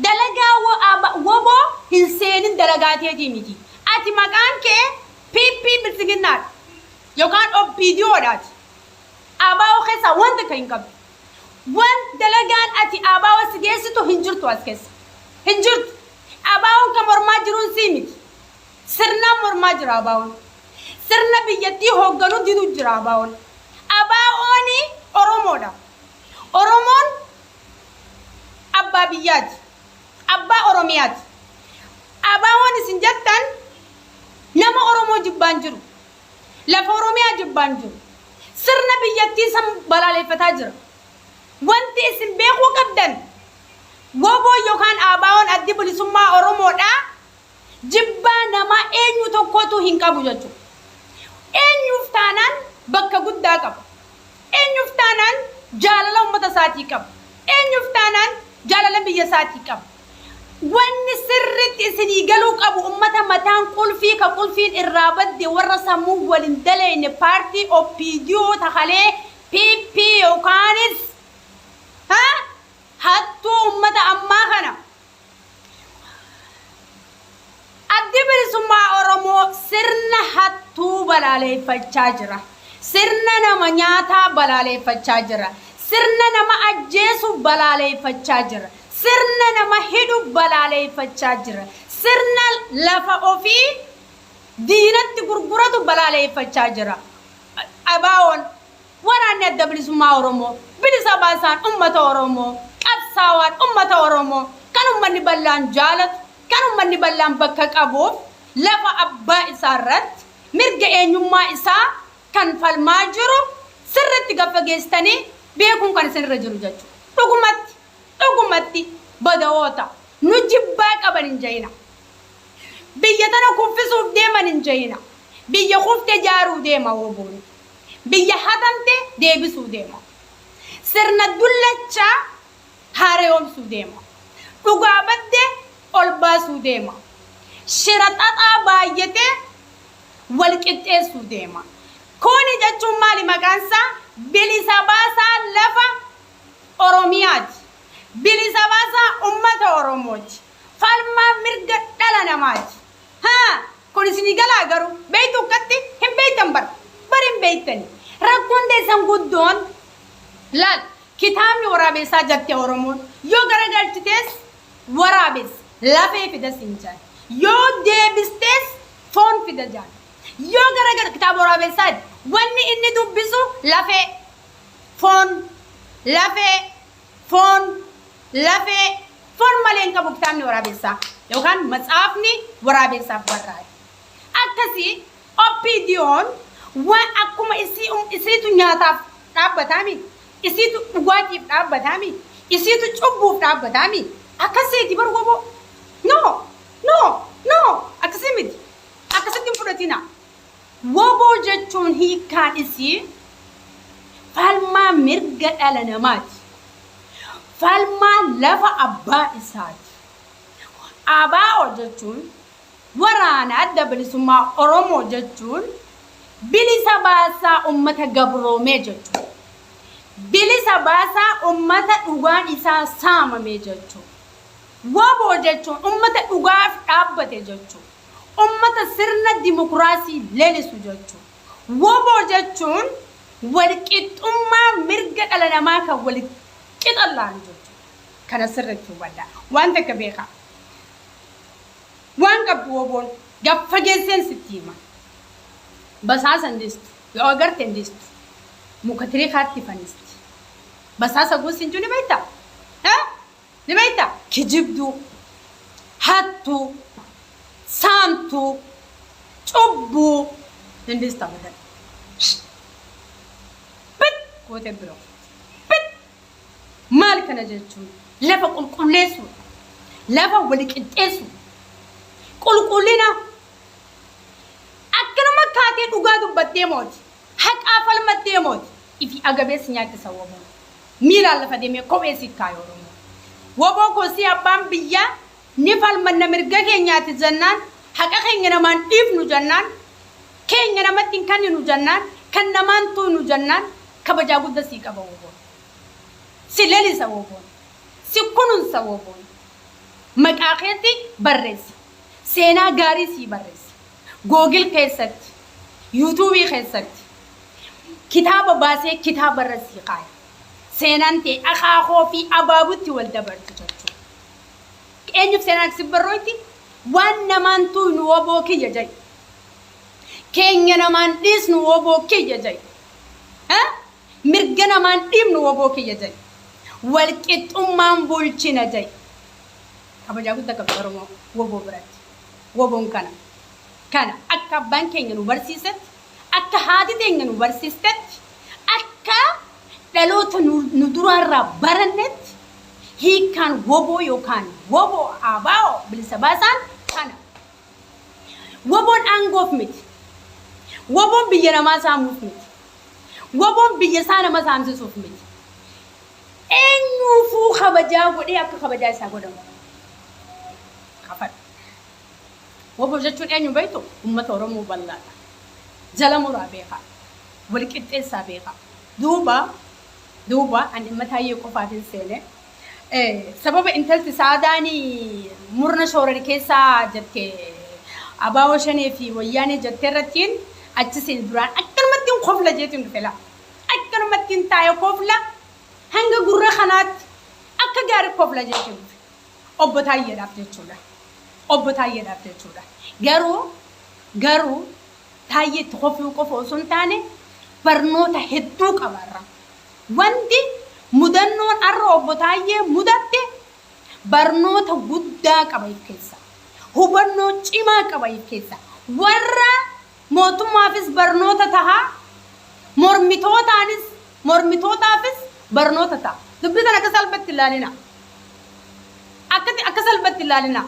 S1: dalagaa wbo hin seenin dalagaa teetii miti. Ati maqaan kee PP Biltsiginnaadha. Yookaan OPDO dha ati. ABO keessaa waan takka hin qabdu. Waan dalagaan ati ABO si geessitu hin jirtu as keessa. Hin jirtu. ABOn kan mormaa jiruun sii miti. Sirnaan mormaa jira ABOn. Sirna biyyattii hoogganu didu jira ABOn. ABOn Oromoodha. Oromoon abbaa biyyaati. Abbaa Oromiyaati. ABOn isin jettan nama Oromoo jibbaan jiru. Lafa Oromiyaa jibbaan jiru. Sirna biyyattii san balaaleffataa jira. Wanti isin beekuu qabdan wbo yookaan ABOn Addi Bilisummaa Oromoodhaa jibbaa namaa eenyu tokkootuu hin qabu jechuudha. Eenyuuf taanaan bakka guddaa qaba. Eenyuuf taanaan jaalala ummata isaatii qaba. Eenyuuf taanaan jaalala biyya isaatii qaba. Wanni sirritti isinii galuu qabu ummata mataan qulfii ka qulfiin irraa badde warra sammuun wal hin daleeyne paartii OPDO ta kalee PP yookaanis ha hattuu ummata ammaa kana. Addi Bilisummaa Oromoo sirna hattuu balaaleeffachaa jira. Sirna nama nyaataa balaaleeffachaa jira. Sirna nama ajjeesu balaaleeffachaa jira. Sirna nama hidhu balaaleeffachaa jira. Sirna lafa ofii diinatti gurguratu balaaleeffachaa jira. ABOn Waraanni Adda Bilisummaa Oromoo, bilisa baasaan ummata Oromoo, qabsaawaan ummata Oromoo, kan ummanni bal'aan jaalatu, kan ummanni bal'aan bakka qabuuf lafa abbaa isaa irratti mirga eenyummaa isaa kan falmaa jiru sirriitti gad fageessitanii beekuun kan isin irra jiru jechuudha. Dhugumatti, dhugumatti badawoota nu jibbaa qaban hin ja'ina. Biyya tana kuffisuuf deeman hin ja'ina. Biyya kufte jaaruu deema WBOn. Biyya hatamte deebisuu deema. Sirna dullachaa haareyoomsuu deema. Dhugaa badde ol baasuu deema. Shira xaxaa baayyate wal qixxeessuu deema. Kuni jechuun maali maqaan isaa? Bilisa baasaa lafa Oromiyaati. Bilisa baasaa ummata Oromooti. Falmaa mirga dhala namaati. Haa! Kun isinii galaa garuu? Beeytu akkatti? Hin beeytan bar. Bar hin beeytani. Rakkoon teessan guddoon laal kitaabni waraabeessaa jatte Oromoon. Yoo garagalchitees waraabessa lafee fida siin jaan. Yoo deebistees foon fida jaan. Yoo garagal kitaaba waraabeessaa wanni inni dubbisu lafee, foon, lafee, foon, lafee, foon malee hin qabu kitaabni waraabessaa yookaan matsaafni waraabessaaf barraa'e. Akkasii OPDOn waan akkuma isii isiitu nyaataaf dhaabbataami, isiitu dhugaatiif dhaabbataami, isiitu cubbuuf dhaabbataami. Akkasiiti bar wbo. No! No! No! Akkasii miti. Akkasitti hin fudhatina. Wbo jechuun hiikkaan isii. Falmaa mirga dhala namaati. Falmaa lafa abbaa isaati. ABO jechuun, waraana Adda Bilisummaa Oromoo jechuun, bilisa baasaa ummata gabroomee jechuudha. Bilisa baasaa ummata dhugaan isaa saamame jechuudha. Wbo jechuun ummata dhugaaf dhaabbate jechuudha. Ummata sirna dimokiraasii lelisu jechuudha. Wbo jechuun walqixxummaa mirga dhala namaa kan wal qixa laalu jechuudha. Kana sirriitti hubadhaa. Waan takka beekaa. Waan qabdu WBOn gad fageesseen sitti hima. Basaasa hin dhiistu. Yoo agarte hin dhiistu. Muka tirikaatti fannisti. Basaasa gosi hin jiru ni beektaa? Ni beektaa? Kijibduu, hattuu, saamtuu, cubbuu hin dhiistu abadan. Bit gootee biroo. Bit! Maal kana jechuun? Lafa qulqulleessuudha. Lafa wali qixxeessuudha. Qulqullina akkanuma kaatee dhugaa dubbattee mooti. Haqaa falmattee mooti. Ifi agabee si nyaachisa WBOn. Miilaan lafa deemee kophee si kaaya Oromoo. Wbo koo si abbaan biyyaa ni falmanna mirga keenyaati jennaan, haqa keenya namaan dhiifnu jennaan, keenya namatti hin kenninu jennaan, kan namaan tuuynu jennaan, kabajaa gudda sii qaba WBOn. Si lelisa WBOn. Si kununsa WBOn. Maqaa keetti barreessa. Seenaa gaarii sii barreessa. Google keessatti, YouTube keessatti kitaaba baasee kitaaba irra sii kaaya. Seenaan tee akaakoo fi abaabutti wal dabarti jechuudha. Eenyuuf seenaan si barrooyti? Waan namaan tuuynu wbo kiyya ja'i. Keenya namaan dhiisnu wbo kiyya ja'i. Mirga namaan dhiibnu wbo kiyya ja'i. Wal qixxummaan bulchina ja'i. Kabajaa guddaa qabdi Oromoo wbo biratti. WBOn kana. Kana akka abbaan keenya nu barsiisetti, akka haati teenya nu barsiistetti, akka dhaloota nu duraarraa barannetti, hiikkaan wbo yookaan wbo ABO bilisa baasaan kana. WBOn aangoof miti. WBOn biyya namaa saamuuf miti. WBOn biyya isaa nama saamsisuuf miti. Eenyuufuu kabajaa godhee akka kabajaa isaa godhamu kafadhu. Wbo jechuun eenyu beektu? Uummata Oromoo bal'aadha. Jala muraa beekaa. Wal qixxeessaa beekaa. Duuba ani dhimma Taayyee qofaafin seene. Sababa intalti Saadaan murna shoorari keessaa jette, ABO Shanee fi Wayyaanee jette irrattiin achi seene. Duraan akkanumattiin kofla jeetiin dhufe laa. Akkanumattiin taa'e kofla hanga gurra kanaatti akka gaarii kofla jeetiin dhufe. Obbo Taayyeedhaaf jechuudha. Obbo Taayyeedhaaf jechuudha. Garuu Taayyeetti kofluu qofa osoo hin taane barnoota hedduu qaba irraa. Wanti mudannoon har'a Obbo Taayyee mudatte barnoota guddaa qaba if keessaa. Hubannoo cimaa qaba if keessaa. Warra mootummaafis barnoota taha, mormitootaanis mormitootaafis barnoota ta'a. Dubbii tana akka salphatti ilaalina. Akkati akka salphatti ilaalina.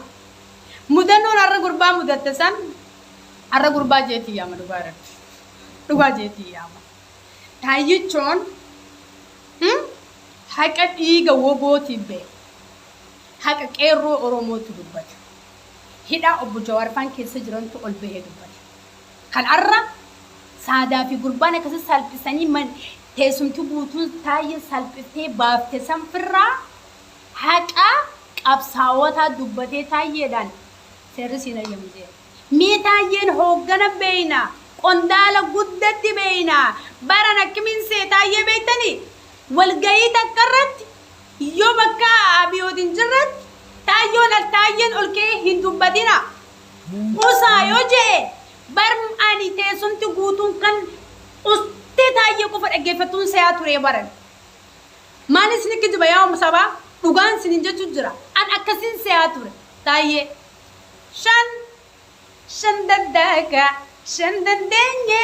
S1: Mudannoon har'a gurbaa mudatte san, har'a gurbaa jeetii yaama, dhugaa irratti. Dhugaa jeetii yaama. Taayyichoon haqa dhiiga WBOtiif bahe. Haqa qeerroo Oromootu dubbata. Hidhaa Obbo Jawaar faan keessa jirantu ol bahee dubbata. Kan har'a Saadaa fi gurbaan akkasi salphisanii man teessumti guutuun Taayyee salphiftee baafte san firraa haqa qabsaawotaa dubbatee Taayyeedhaan seerri siin hayyamu jee. Mee Taayyeen hooggana beeyna, qondaala guddatti beeyna. Baran akkamiin see Taayyee beeytanii? Walgahii takka irratti yoo bakka Abiyoot hin jirretti Taayyoon al Taayyeen ol ka'ee hin dubbatina. Usaa yoo je'e, bar ani teessumti guutuun kan ustee Taayyee qofa dhaggeeffattuun se'aa turee baran. Maal isin kijiba yaa sabaa, dhugaan isinin jechu jira. An akkasin se'aa ture. Taayyee. Shan shan daddaaka shan dandeenye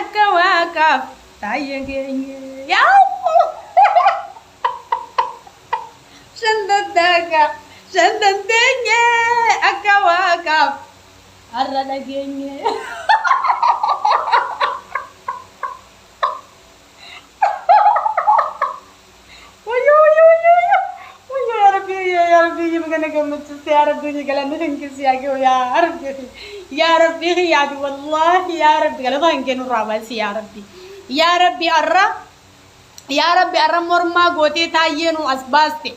S1: akka waaqaaf Taayyee geenye. Yaa shan daddaaka shan dandeenye akka waaqaaf har'a dhageenye. Yaa Rabbi, galanni kan keessi yaa gahu. Yaa Rabbi, yaa Rabbi, yaadi wallaahi, yaa Rabbi, galata kan kennu irraa baasi. Yaa Rabbi, yaa Rabbi, arra, yaa Rabbi, arra mormaa gootee Taayyee nu as baaste.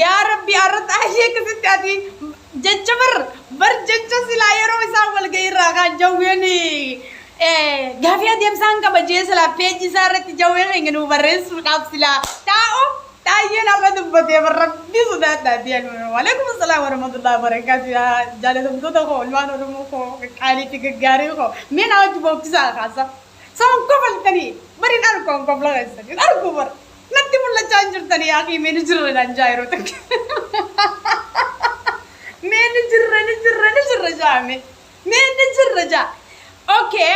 S1: Yaa Rabbi, arra Taayyee akkasitti ati jecha bar bar jecha silaa yeroo isaan walgahii irraa kaan Jawween gaafii adeemsaan qaba jee silaa peejii isaa irratti Jawwee keenya nu barreessuudhaaf silaa taa'u, Taayyeen har'a dubbatee bar. Rabbi sodaadhaa deemu. Waalaikum salaam warahmatullahi wabarakatuh. Yaa jaalatamtoota koo, ilmaan Oromoo koo qaqqaalii fi gaggaarii koo, mee na wajji bookkisaa kaasa. Sama kofaltanii bari hin argu, an kofla keessan hin argu, bar natti mul'achaa hin jirtanii. Yaa akii, mee ni jirra naan jaa yeroo takka. Mee ni jirra, ni jirra, ni jirra jaa, mee ni jirra jaa. Okay.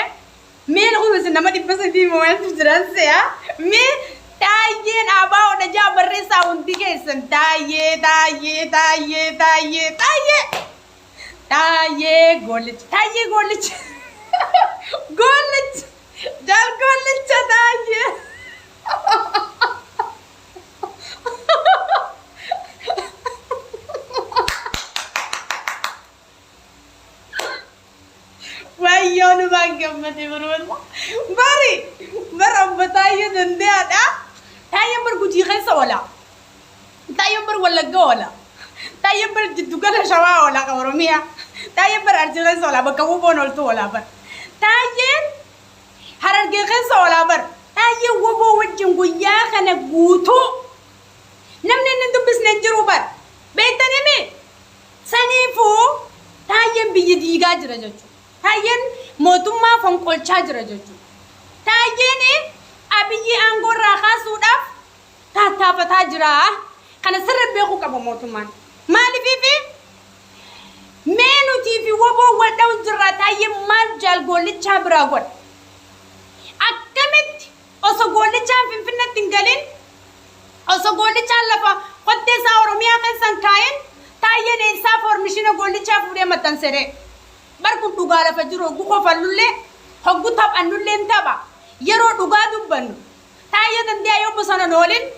S1: Mee kun isin nama 300 moo'antu jiran se'a. Mee Taayyeen ABOdha jaa barreessaa hundi keessan. Taayyee, Taayyee, Taayyee, Taayyee, Taayyee. Taayyee goolicha, Taayyee goolicha. Goolicha. Jaal goolicha Taayyee. Wayyoo, numaan gammade baroota. Bari bara obbo Taayyee Dandee'aadha. Taayyeen bar Gujii keessa oola. Taayyeen bar Wallagga oola. Taayyeen bar jiddugala Shawaa oola ka Oromiyaa. Taayyeen bar Arsii keessa oola, bakka WBOn ooltu oola bar. Taayyeen Harargee keessa oola bar. Taayyeen WBO wajjin guyyaa kana guutuu namni inni hin dubbisne hin jiru bar. Beektanii? Saniifuu Taayyeen biyya diigaa jira jechuudha. Taayyeen mootummaa fonqolchaa jira jechuudha. Taayyeen Abiyyi aangoo irraa kaasuudhaaf tattaafataa jira. Kana sirri beekuu qaba mootummaan. Maaliifiifi mee nutii fi WBO wal dha'u jirra, Taayyeen maal jaal Goollichaa biraa godha? Akkamitti osoo Goollichaan Finfinneetti hin galin, osoo Goollichaan lafa kottee isaa Oromiyaa keessa hin kaa'in, Taayyeen eessaa foormishina Goollichaa fuudhee maxxansedhe? Bar kun dhugaa lafa jiru. Hoggu kofallullee, hoggu taphannullee hin tapha. Yeroo dhugaa dubbannu, Taayyee Dandeeyaa yoo bosona hin oolin,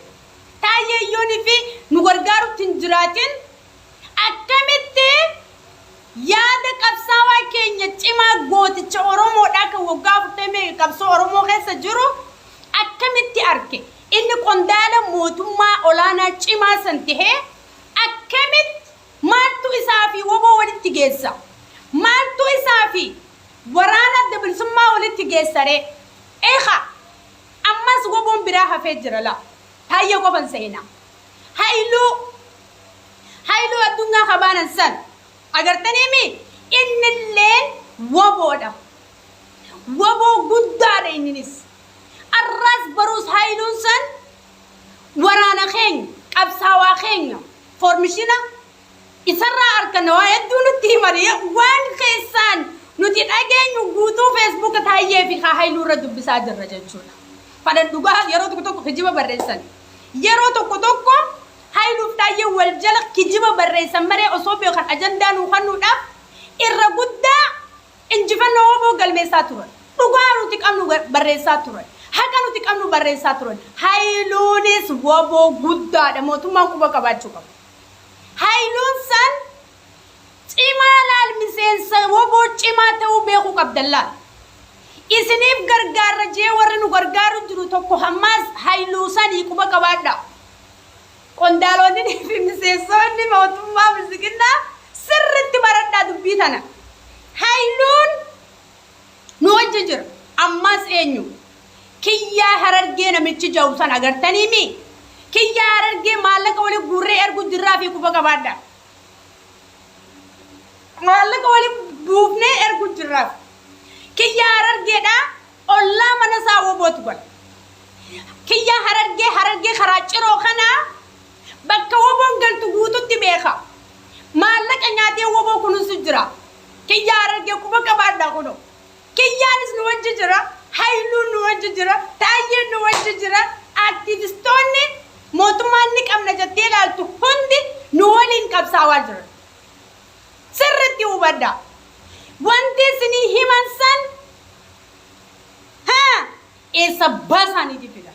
S1: Taayyee yoonii fi nu gargaarutti hin jiraatin, akkamitti yaada qabsaawaa keenya cimaa, gooticha Oromoodhaa, kan waggaa 40 qabsoo Oromoo keessa jiru akkamitti arke? Inni qondaala mootummaa olaanaa cimaa san tahee akkamitti, maaltu isaa fi WBO walitti geessa? Maaltu isaa fi waraana Adda Bilisummaa walitti geessaree? Eekaa, ammas WBOn biraa hafee jira laa. Taayyee qofan seenaa. Haayiluu, Haayiluu Addunyaa kabaanan san agartaniimi, innilleen WBOdha. WBO guddaadha inninis. Arraas baruus Haayiluun san waraana keenya, qabsaawaa keenya, foormishina isarraa arganna, waa hedduu nutti himani. Waan keessaan nuti dhageenyu guutuu Feesbuuka Taayyee fi Haayiluu irra dubbisaa jirra jechuudha. Fadhan dhugaa yeroo tokko tokko kijiba barreessan. Yeroo tokko tokko Haayiluuf Taayyee wal jala kijiba barreessan malee, osoo beekan ajandaa nuu kennuudhaaf irra guddaa injifannoo WBO galmeessaa turan. Dhugaa nuti qabnu barreessaa turan. Haqa nuti qabnu barreessaa turan. Haayiluunis WBO guddaadha. Mootummaan quba qabaachuu qaba. Haayiluun san cimaa laal, miseensa WBO cimaa ta'uu beekuu qabdan laal. Isiniif gargaarra jee warri nu gargaaru jiru tokko hammaas Haayiluu sanii quba qabaadha. Qondaalonni fi miseensonni mootummaa Bilxiginnaa sirritti baradhaa dubbii tana. Haayiluun nu wajji jira. Ammas eenyu? Kiyyaa Harargee namichi jahu san agartanii mi? Kiyyaa Harargee maallaqa wali guurree ergu jirraa fi quba qabaadha. Maallaqa wali buufnee ergu jirraaf. Kiyyaa Harargeedhaa ollaa mana isaa WBOtu gala. Kiyyaa Harargee, Harargee karaa Ciroo kanaa bakka WBOn galtu guututti beeka. Maallaqa nyaatee WBO kunuunsu jira. Kiyyaa Harargee quba qabaadha kunoo. Kiyyaanis nu wajji jira, Hayiluun nu wajji jira, Taayyeen nu wajji jira. Aktiivistoonni mootummaan ni qabna jettee ilaaltu hundi nu waliin qabsaawaa jiran. Sirritti hubadhaa. Wanti isinii himan san haa eessa abbaa isaaniitii fida?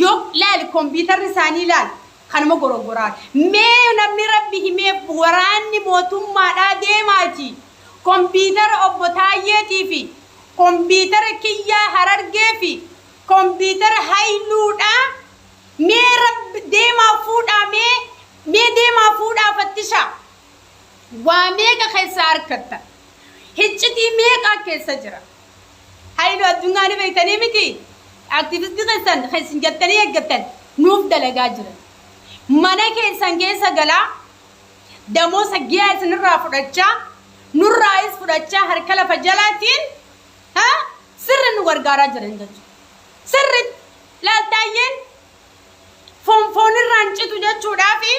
S1: Yoo laali, kompiitarri isaanii laali. Kanuma goroggoraa. Mee namni Rabbi himeef waraanni mootummaadhaa deemaati. Kompiitara obbo Taayyeetii fi kompiitara kiyyaa Harargee fi kompiitara Hayiluudhaa mee Rabbi deemaa fuudhaa, mee deemaa fuudhaa fattishaa. Waa meeqa keessaa argatta? Hiccitii meeqaa keessa jira? Hayiluu Addunyaa ni beektanii miti? Aktivistii keessan keessan jettanii eeggattan nuuf dalagaa jiran. Mana keessan keessa galaa, damoosa giyaa isinirraa fudhachaa, nurraayis fudhachaa, harka lafa jalaatiin sirri nu gargaaraa jiran jechuudha. Sirritti laaltaayyeen foon foonirraan citu jechuudhaafi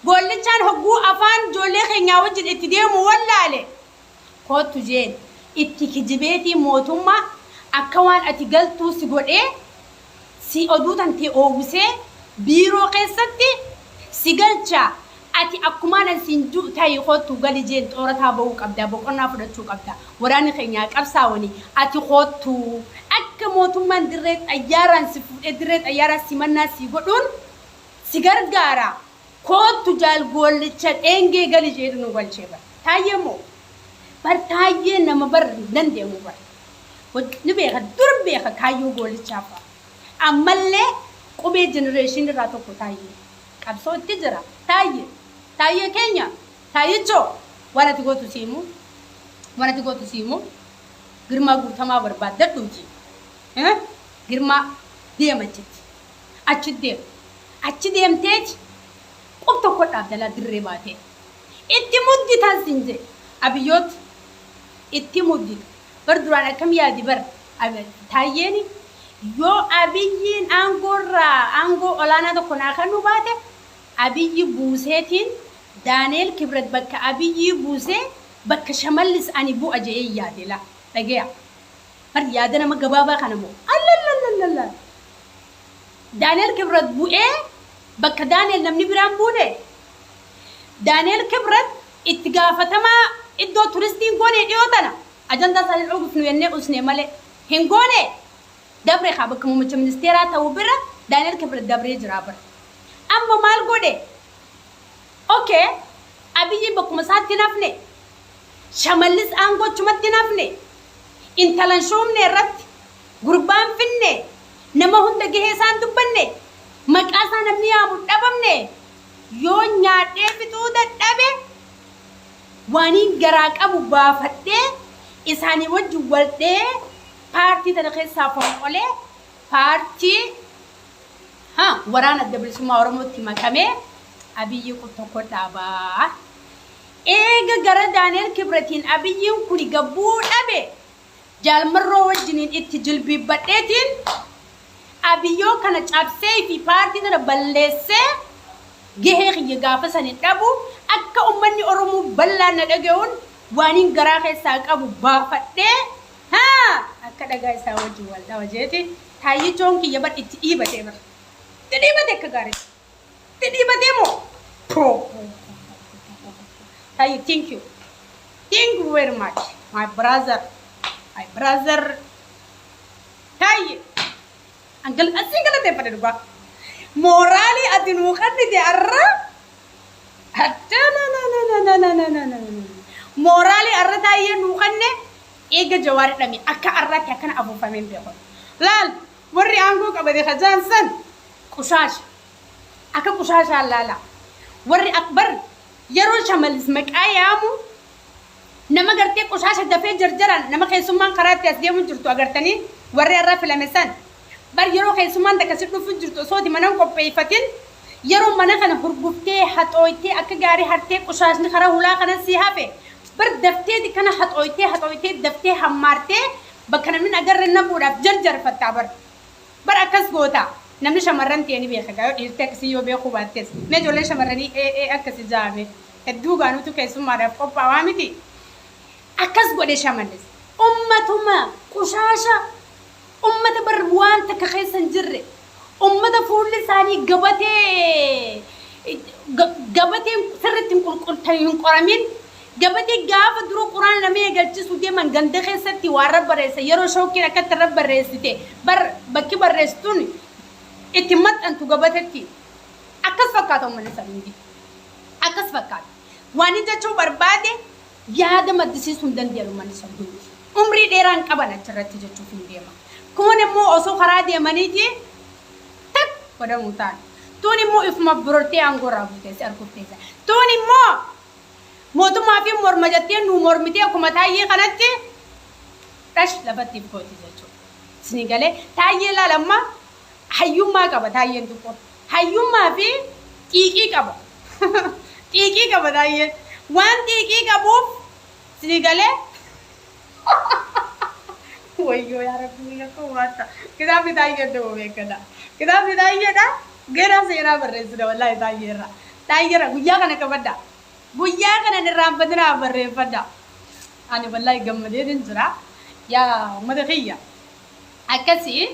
S1: Goollichaan hogguu afaan ijoollee keenyaa wajjin itti deemu wallaale, koottu jeen itti kijibeetii mootummaa akka waan ati galtuu si godhee, si oduu tantee oowwisee biiroo keessatti si galchaa, ati akkumaan an siin ju'u tahi, koottu gali jeen, xoorataa ba'uu qabda, boqonnaa fudhachuu qabda, waraanni keenya haa qabsaawanii, ati koottu akka mootummaan dirree xayyaaraan si fuudhee dirree xayyaaraa simannaa sii godhuun si gargaara, koottu Jaal Goollicha Dheengee gali jeetu nu galchee bar. Taayyee moo? Bar Taayyee nama bar hin dandeemu bar. Ni beeka, dur beeka kaayyoo Goollichaa fa'a. Ammallee qubee generation irraa tokko Taayyee. Qabsoo itti jira. Taayyee. Taayyee keenya. Taayyichoo. Waan ati gootu si himu. Waan ati gootu si himu. Girmaa Guutamaa barbaaddadhuuti. Girmaa deema achitti. Achi deema. Achi deemteeti qub tokko dhaabda laa dirree baatee. Itti mudditan sin jedhe. Abiyyoot itti muddita. Bar duraan akkam yaadi bar Taayyeeni yoo Abiyyiin aangoorraa aangoo olaanaa tokko naa kennuu baate, Abiyyi buuseetiin Daaneel Kibret bakka Abiyyii buusee bakka Shamallis ani bu'a jedhee yaade laa. Dhageeya. Bar yaada nama gabaabaa kana moo. Allallallalala. Daaneel Kibret bu'ee bakka Daaneel namni biraan buune. Daaneel Kibret itti gaafatamaa iddoo turistiin goone dhiyoo tana. Ajandaa isaanii dhugufnu jennee usne malee. Hin goone. Dabre kaa bakka muummicha ministeeraa ta'uu bira Daaneel Kibret dabree jira bara. Amma maal godhe? Okay. Abiyyiin bakkuma isaatti hin hafne. Shamallis aangoochumatti hin hafne. Intalan shuumne irratti. Gurbaan finne. Nama hunda gahee isaan dubbanne. Maqaa isaa namni yaamu dhabamne. Yoo nyaadhee fixuu dadhabe, waaniin garaa qabu baafadhee isaanii wajjin wal dhahee paartii tana keessaa fonqolee paartii waraana Adda Bilisummaa Oromootti makamee Abiyyi qub tokko dhaabaa. Eega gara Daaneel Kibretiin Abiyyiin kuni gabbuu dhabe, Jaal Marroo wajjiniin itti jilbiibbadheetiin Abiyyoo kana cabsee fi paartii tana balleessee gahee kiyya gaafa san hin dhabu, akka ummanni Oromoo bal'aan na dhaga'uun waaniin garaa keessaa qabu baafadhee haa akka dhagaa isaa wajjin wal dhawa jeeti Taayyichoon kiyya bar itti dhiibatee, bar itti dhiibate, akka gaariitti itti dhiibatee moo. Taayyi, thank you, thank you very much, my brother, my brother Taayye. Angal asiin galateeffadhe dhugaa. Mooraalii ati nuu kennite arra. Mooraalii arra Taayyee nuu kenne eega Jawaar hidhame akka arraatti akkana afuufameen beeku. Laal, warri aangoo qabate kajaan san qushaasha. Akka qushaashaan laala. Warri akbar yeroo Shamallis maqaa yaamu nama gartee qushaasha dafee jarjaraan nama keessummaan karaa itti as deemu jirtu agartanii, warri har'a filame san bar yeroo keessummaan takka si dhufu jirtu osooti mana hin qopheeffatin, yeroo mana kana hurguftee haxooytee akka gaarii hartee qushaashni karaa hulaa kana si hafe bar dafteeti kana haxooytee haxooytee daftee hammaartee bakka namni hin agarre naquudhaaf jarjarfattaa bar. Bar akkas goota. Namni shamarran ta'e ni beeka gaa, yoo dhiirti akkasii yoo beekuu baattes. Mee ijoolleen shamarranii ee ee akkasi jaame. Hedduu gaanutu keessummaadhaaf qophaawaa miti. Akkas godhe Shamallis. Ummatuma qushaasha, ummata bar waan takka keessa hin jirre, ummata fuulli isaanii gabatee gabateen sirriitti hin qulqultan hin qoramin, gabatee gaafa dura quraan nama eegalchiisuu deeman ganda keessatti waan rabbareessa yeroo shookiin akkatti rabbareessite bar bakki barreessituun itti maxxantu gabatetti. Akkas fakkaata uummanni san hundi. Akkas fakkaata. Waan inni jechuu barbaade yaada maddisiisuu hin danda'an uummanni san hundi. Umrii dheeraa hin qaban achirratti jechuuf hin deema. Kun immoo osoo karaa deemaniiti tak godhamuu ta'an. Tuun immoo ifuma borortee aangoo irraa buutee si arguuf teessa. Tuun immoo mootummaa fi morma jettee nuu mormitee akkuma Taayyee kanatti dhash lafatti if gooti jechuudha. Isinii galee? Taayyee laal amma hayyummaa qaba Taayyeen xiqqoo. Hayyummaa fi xiiqii qaba. Xiiqii qaba Taayyeen. Waan xiiqii qabuuf isinii galee? Wayyoo yaa rabbi biyya koo waatta. Kitaabni Taayyeen ta'uu beekadha. Kitaabni Taayyeedha. Gera seenaa barreessina wallaahi Taayyeerra. Taayyeerra guyyaa kana qabadha. Guyyaa kana hin irraanfatinaa barreeffadha. Ani wallaahi gammadeetin jira. Yaa uummata kiyya. Akkasii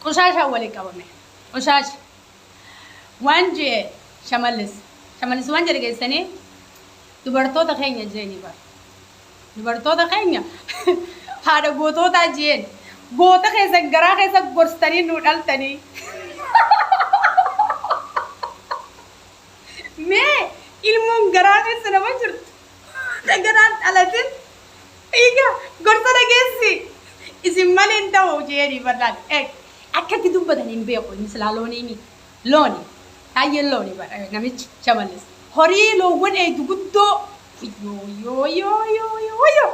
S1: qushaashaan waliin qabame. Qushaasha. Waan jee Shamallis. Shamallis waan jedhe geessanii dubartoota keenya jeeni bara. Dubartoota keenya haadha gootootaa jeen. Goota keessan garaa keessa gorsitanii nuu dhaltanii. Mee ilmoon garaa keessa nama jirtu ta garaan dhalatin egaa gorsa dhageessi isin malee hin ta'u jeeni barlaan akka itti dubbatan hin beeku inni silaa looniimi looni taayyeen looni namichi Shamallis horii loowwan eegdu guddoo wayyoo wayyoo wayyoo wayyoo wayyoo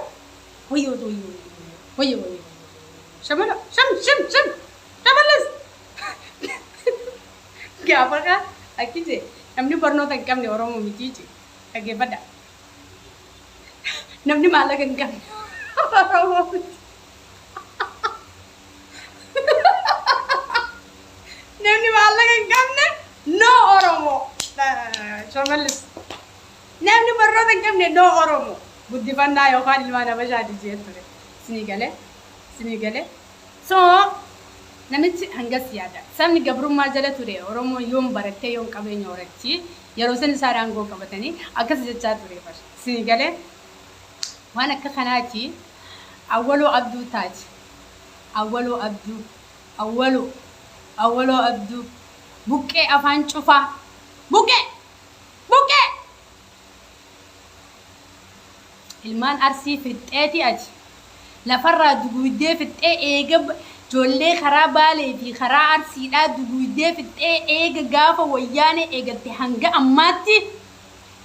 S1: wayyoo wayyoo wayyoo wayyoo shamala sham sham sham Shamallis Gaafa kaa akki jee namni barnoota hin qabne Oromoo mitii jee dhaggeeffadha. Namni maallaqa hin qabne Oromoo miti. Namni maallaqa hin qabne no Oromoo. Shamallis. Namni barnoota hin qabne no Oromoo. Guddifannaa yookaan ilmaan Habashaati jee ture. Isinii galee? Isinii galee? So namichi hangas yaada. Sabni gabrummaa jala ture Oromoon yoom barattee yoom qabeenya horatti yeroo san isaan aangoo qabatanii akkas jechaa ture bar. Isinii galee? Waan akka kanaati Awwaloo Abduu taati. Awwaloo Abduu. Awwaloo. Awwaloo Abduu. Buqqee afaan cufaa. Buqqee! Buqqee! Ilmaan Arsii fixxeeti ati. Lafarraa duguuydee fixxee eega joollee karaa Baalee fi karaa Arsiidhaa duguuydee fixxee eega gaafa Wayyaanee eegalte hanga ammaatti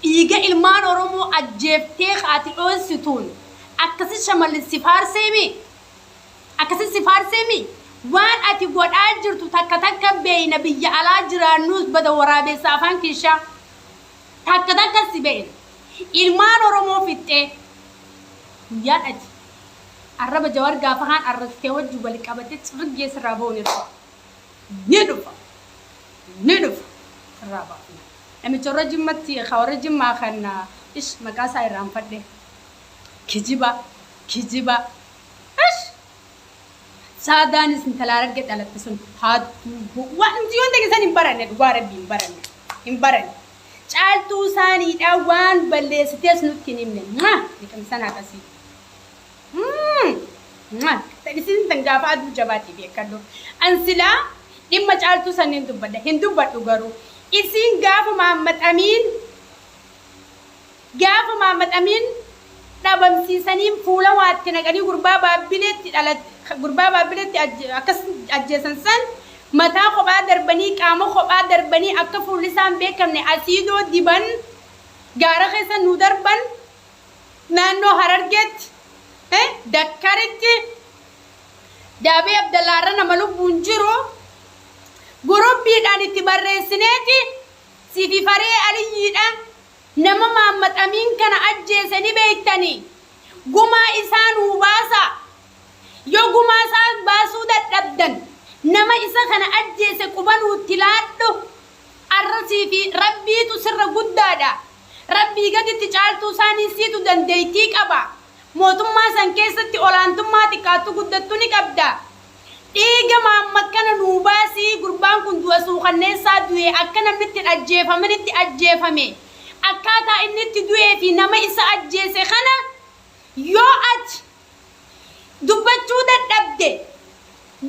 S1: dhiiga ilmaan Oromoo ajjeeftee ka ati dhoonsituun akkasi Shamallis si faarseemii? Akkasi si faarseemii? Waan ati godhaa jirtu takka takka beeyna biyya alaa jiraannuus bada waraabeessa afaan kiishaa. Takka takka si beeyna. Ilmaan Oromoo fixxee guyyaan ati arraba Jawar gaafa kaan arrabsitee wajjin wal qabattee cirriggee sirraa ba'u ni dhufa. Ni dhufa. Ni dhufa. Sirraa baafna. Namicha warra Jimmatti ka warra Jimmaa kan ish maqaa isaa irraanfadhe. Kijiba. Kijiba. Ish. Saadaanis intala Harargee dhalatte sun haattuu waan nuti yoon ta'e san hin baranne dhugaa rabbii hin baranne. Hin baranne. Caaltuu saaniidha waan balleessitees nutti hin himne. Mwah! Liqimsan akkasii. Mwah! Isin tan gaafa aduu jabaatii beekadhu. An silaa dhimma caaltuu sanniin dubbadha. Hin dubbadhu garuu. Isiin gaafa Mahammad Amiin gaafa Mahammad Amiin dhabamsiisanii fuula waatti naqanii gurbaa Baabbileetti dhalat gurbaa Baabbileetti akkas ajjeesan san mataa kophaa darbanii qaama kophaa darbanii akka fuulli isaa hin beekamne asiidoo diban gaara keessa nu darban naannoo Harargeetti Dakkaritti Daabii Abdallaarra nama lubbuun jiru gurubbiidhaan itti barreessineeti sifi faree Aliyyiidha nama Mahammad Amiin kana ajjeese ni beektanii gumaa isaa nuu baasaa. Yoo gumaa isaa baasuu dadhabdan nama isa kana ajjeese quba nuutti laadhu. Arra sii fi Rabbiitu sirra guddaadha. Rabbii gaditti caaltuu isaanii siitu dandeeytii qaba. Mootummaa san keessatti olaantummaa xiqqaattu guddattu ni qabda. Dhiiga Mahaammad kana nuu baasi, gurbaan kun du'a suukanneessaa du'e, akka namni itti hin ajjeefaminitti ajjeefame. Akkaataa inni itti du'ee fi nama isa ajjeese kana yoo ati dubbachuu dadhabde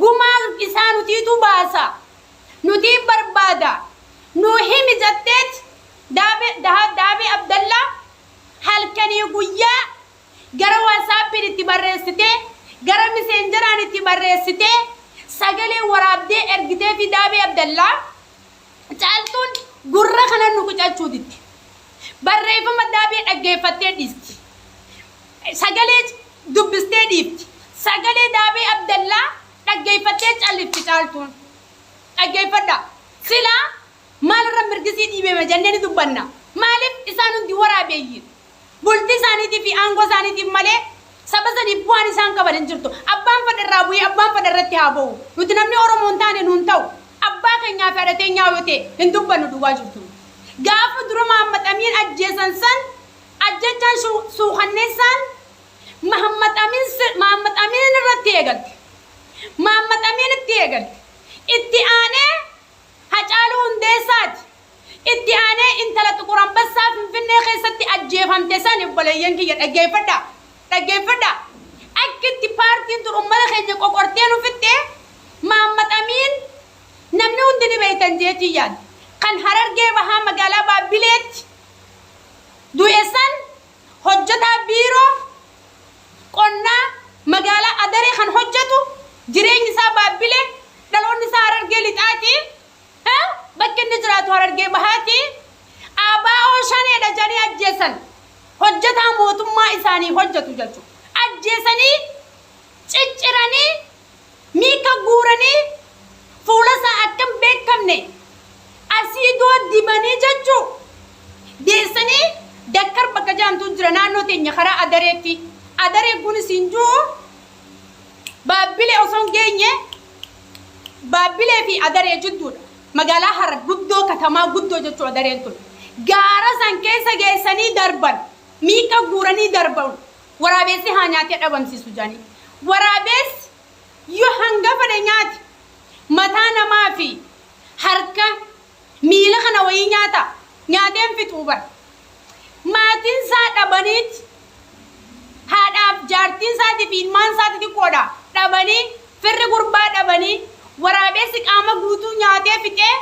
S1: gumaa isaa nutiitu baasa. Nutiin barbaada. Nuu himi jetteet Daabee Abdallaa halkanii guyyaa gara WhatsAppiin itti barreessitee, gara Messengeraan itti barreessitee, sagalee waraabdee ergitee fi Daabee Abdallaa Caaltuun gurra kana nu qucachuu didde. Barreeffama Daabee dhaggeeffattee dhiisti. Sagalee dubbistee dhiifti. Sagalee Daabee Abdallaa dhaggeeffattee callifti Caaltuun. Dhaggeeffadhaa. Silaa maalirra mirgisii dhiibeme jennee ni dubbanna. Maaliif isaan hundi waraabeeyyiidha. Bultii isaaniitii fi aangoo isaaniitiif malee saba saniif bu'aan isaan qaban hin jirtu. Abbaan fedhe irraa bu'ee abbaan fedhe irratti haa ba'u. Nuti namni Oromoo hin taane nuun ta'u. Abbaa keenyaa fi haadha teenyaa yoo ta'e hin dubbannu duwwaa jirtu. Gaafa dura Mahammad Amiin ajjeesan san ajjechaan suukanneessaan Mahammad Amiin Mahammad Amiin irratti eegalte. Mahammad Amiin itti eegalte. Itti aanee Hacaaluu Hundeessaati. Itti aanee intala Xuqur Ambassaa Finfinnee keessatti ajjeefamte sani obboleeyyan kiyya dhaggeeffadhaa. Dhaggeeffadhaa. Akki itti paartiin tun ummata keenya qoqortee nu fixxe Mahammad Amiin namni hundi ni beektan jeetiin yaada. Kan Harargee Bahaa magaalaa Baabbileetti du'e san hojjetaa biiroo qonnaa magaalaa Adaree kan hojjetu jireenyi isaa Baabbilee dhaloonni isaa Harargee Lixaati. Bakki inni jiraatu Harargee Bahaati. ABO Shaneedha jedhanii ajjeesan. Hojjetaa mootummaa isaanii hojjetu jechuudha. Ajjeesanii cicciranii miika guuranii fuula isaa akka hin beekamne asiidoo dibanii jechuu deessanii Dakkar bakka jedhamtu jira naannoo teenya karaa Adareetti. Adaree kun isin jiru Baabbilee osoo hin geenye Baabbilee fi Adaree jidduudha. Magaalaa Harar guddoo katamaa guddoo jechuu Adareen tun. Gaara san keessa geessanii darban. Miika guuranii darban. Waraabeessi haa nyaatee dhabamsiisu jedhanii. Waraabeessi yoo hanga fedhe nyaate mataa namaa fi harka miila kana wayii nyaata. Nyaatee hin fixuu bar. Maatiin isaa dhabaniit haadhaaf jaartiin isaatii fi ilmaan isaa xixiqqoodha dhabanii firri gurbaa dhabanii waraabeessi qaama guutuu nyaatee fixee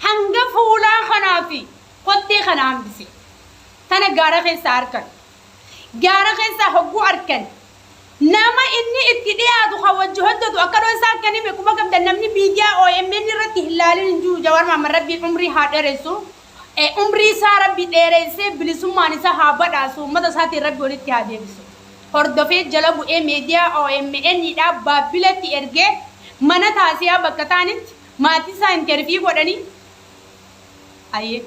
S1: hanga fuulaa kanaa fi kottee kana hambise. Tana gaara keessaa arkan. Gaara keessaa hogguu arkan nama inni itti dhiyaatu kan wajji hojjetu akka dhoysaa akka hime quba qabdan namni miidiyaa OMN irratti hin laalin hin jiru. Jawaar Mahammad Rabbiin umrii haa dheeressu. Umrii isaa Rabbi dheereessee bilisummaan isa haa badhaasu, uummata isaatiin Rabbi walitti haa deebisu. Hordofee jala bu'ee miidiyaa OMN dhaa Baabbiletti ergee mana taasiyaa bakka ta'anitti maatii isaa interview godhanii ayyee.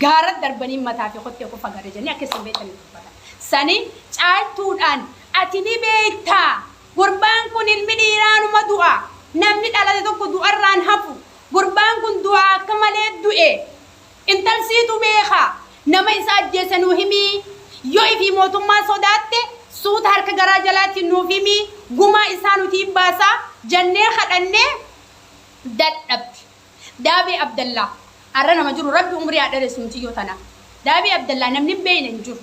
S1: Gaara darbanii mataa fi kottee qofa gara jedhanii akka isin beektaniif dubbatan. Sani Caaltuudhaan ati ni beektaa gurbaan kun ilmi dhiiraanuma du'a namni dhalate tokko du'arraan hafu gurbaan kun du'a akka malee du'e intalsiitu beeka nama isa ajjeese nuu himii yoo ifii mootummaa sodaatte suuta harka garaa jalaatiin nuuf himii gumaa isaa nutii baasaa jannee kadhannee dadhabde. Daabee Abdallaa arra nama jiru Rabbi umrii haa dheressu muciyyoo tana. Daabee Abdallaa namni hin beeyne hin jiru.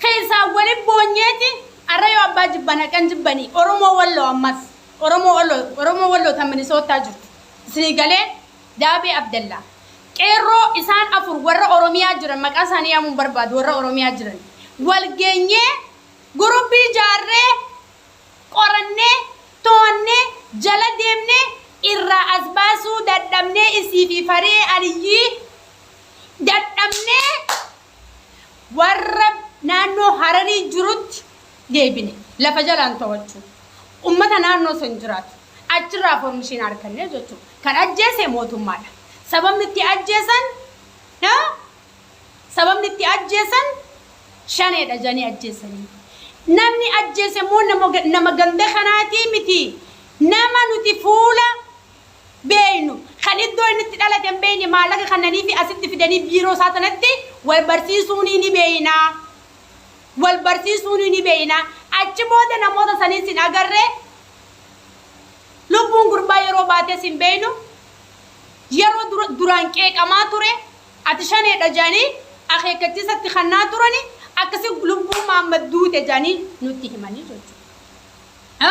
S1: Keessaa wali boonyeeti arra yoo abbaa jibban haqan jibbanii Oromoo Walloo ammas Oromoo Walloo Oromoo Walloo tan Minisoottaa jirtu. Isinii galee Daabee Abdallaa. Qeerroo isaan afur warra Oromiyaa jiran maqaa isaanii yaamuun barbaadu warra Oromiyaa jiran. Wal geenyee gurubbii jaarree qorannee, to'annee, jala deemnee irraa as baasuu dadhabnee isii fi Faree Aliyyii dadhabnee warra naannoo Hararii jirutti deebine lafa jalaan to'achuu. Ummata naannoo san jiraatu achirraa formishiin arganne jechuudha. Kan ajjeese mootummaadha. Sababni itti ajjeesan Sababni itti ajjeesan Shaneedha jedhanii ajjeesanii. Namni ajjeese immoo nama ganda kanaatii miti. Nama nuti fuula beeynu kan iddoo inni itti dhalate hin beeyne maallaqa kannanii fi asitti fidanii biiroo isaa sanatti wal barsiisuunii ni beeyna. Wal barsiisuunii ni beeyna. Achi booda namoota saniis hin agarre. Lubbuun gurbaa yeroo baates hin beeynu. Yeroo duraan qeeqamaa ture. Ati shaneedha jedhanii akeekkachiisa itti kannaa turani akkasi lubbuun Mahammad duute jedhanii nutti himanii jechuudha.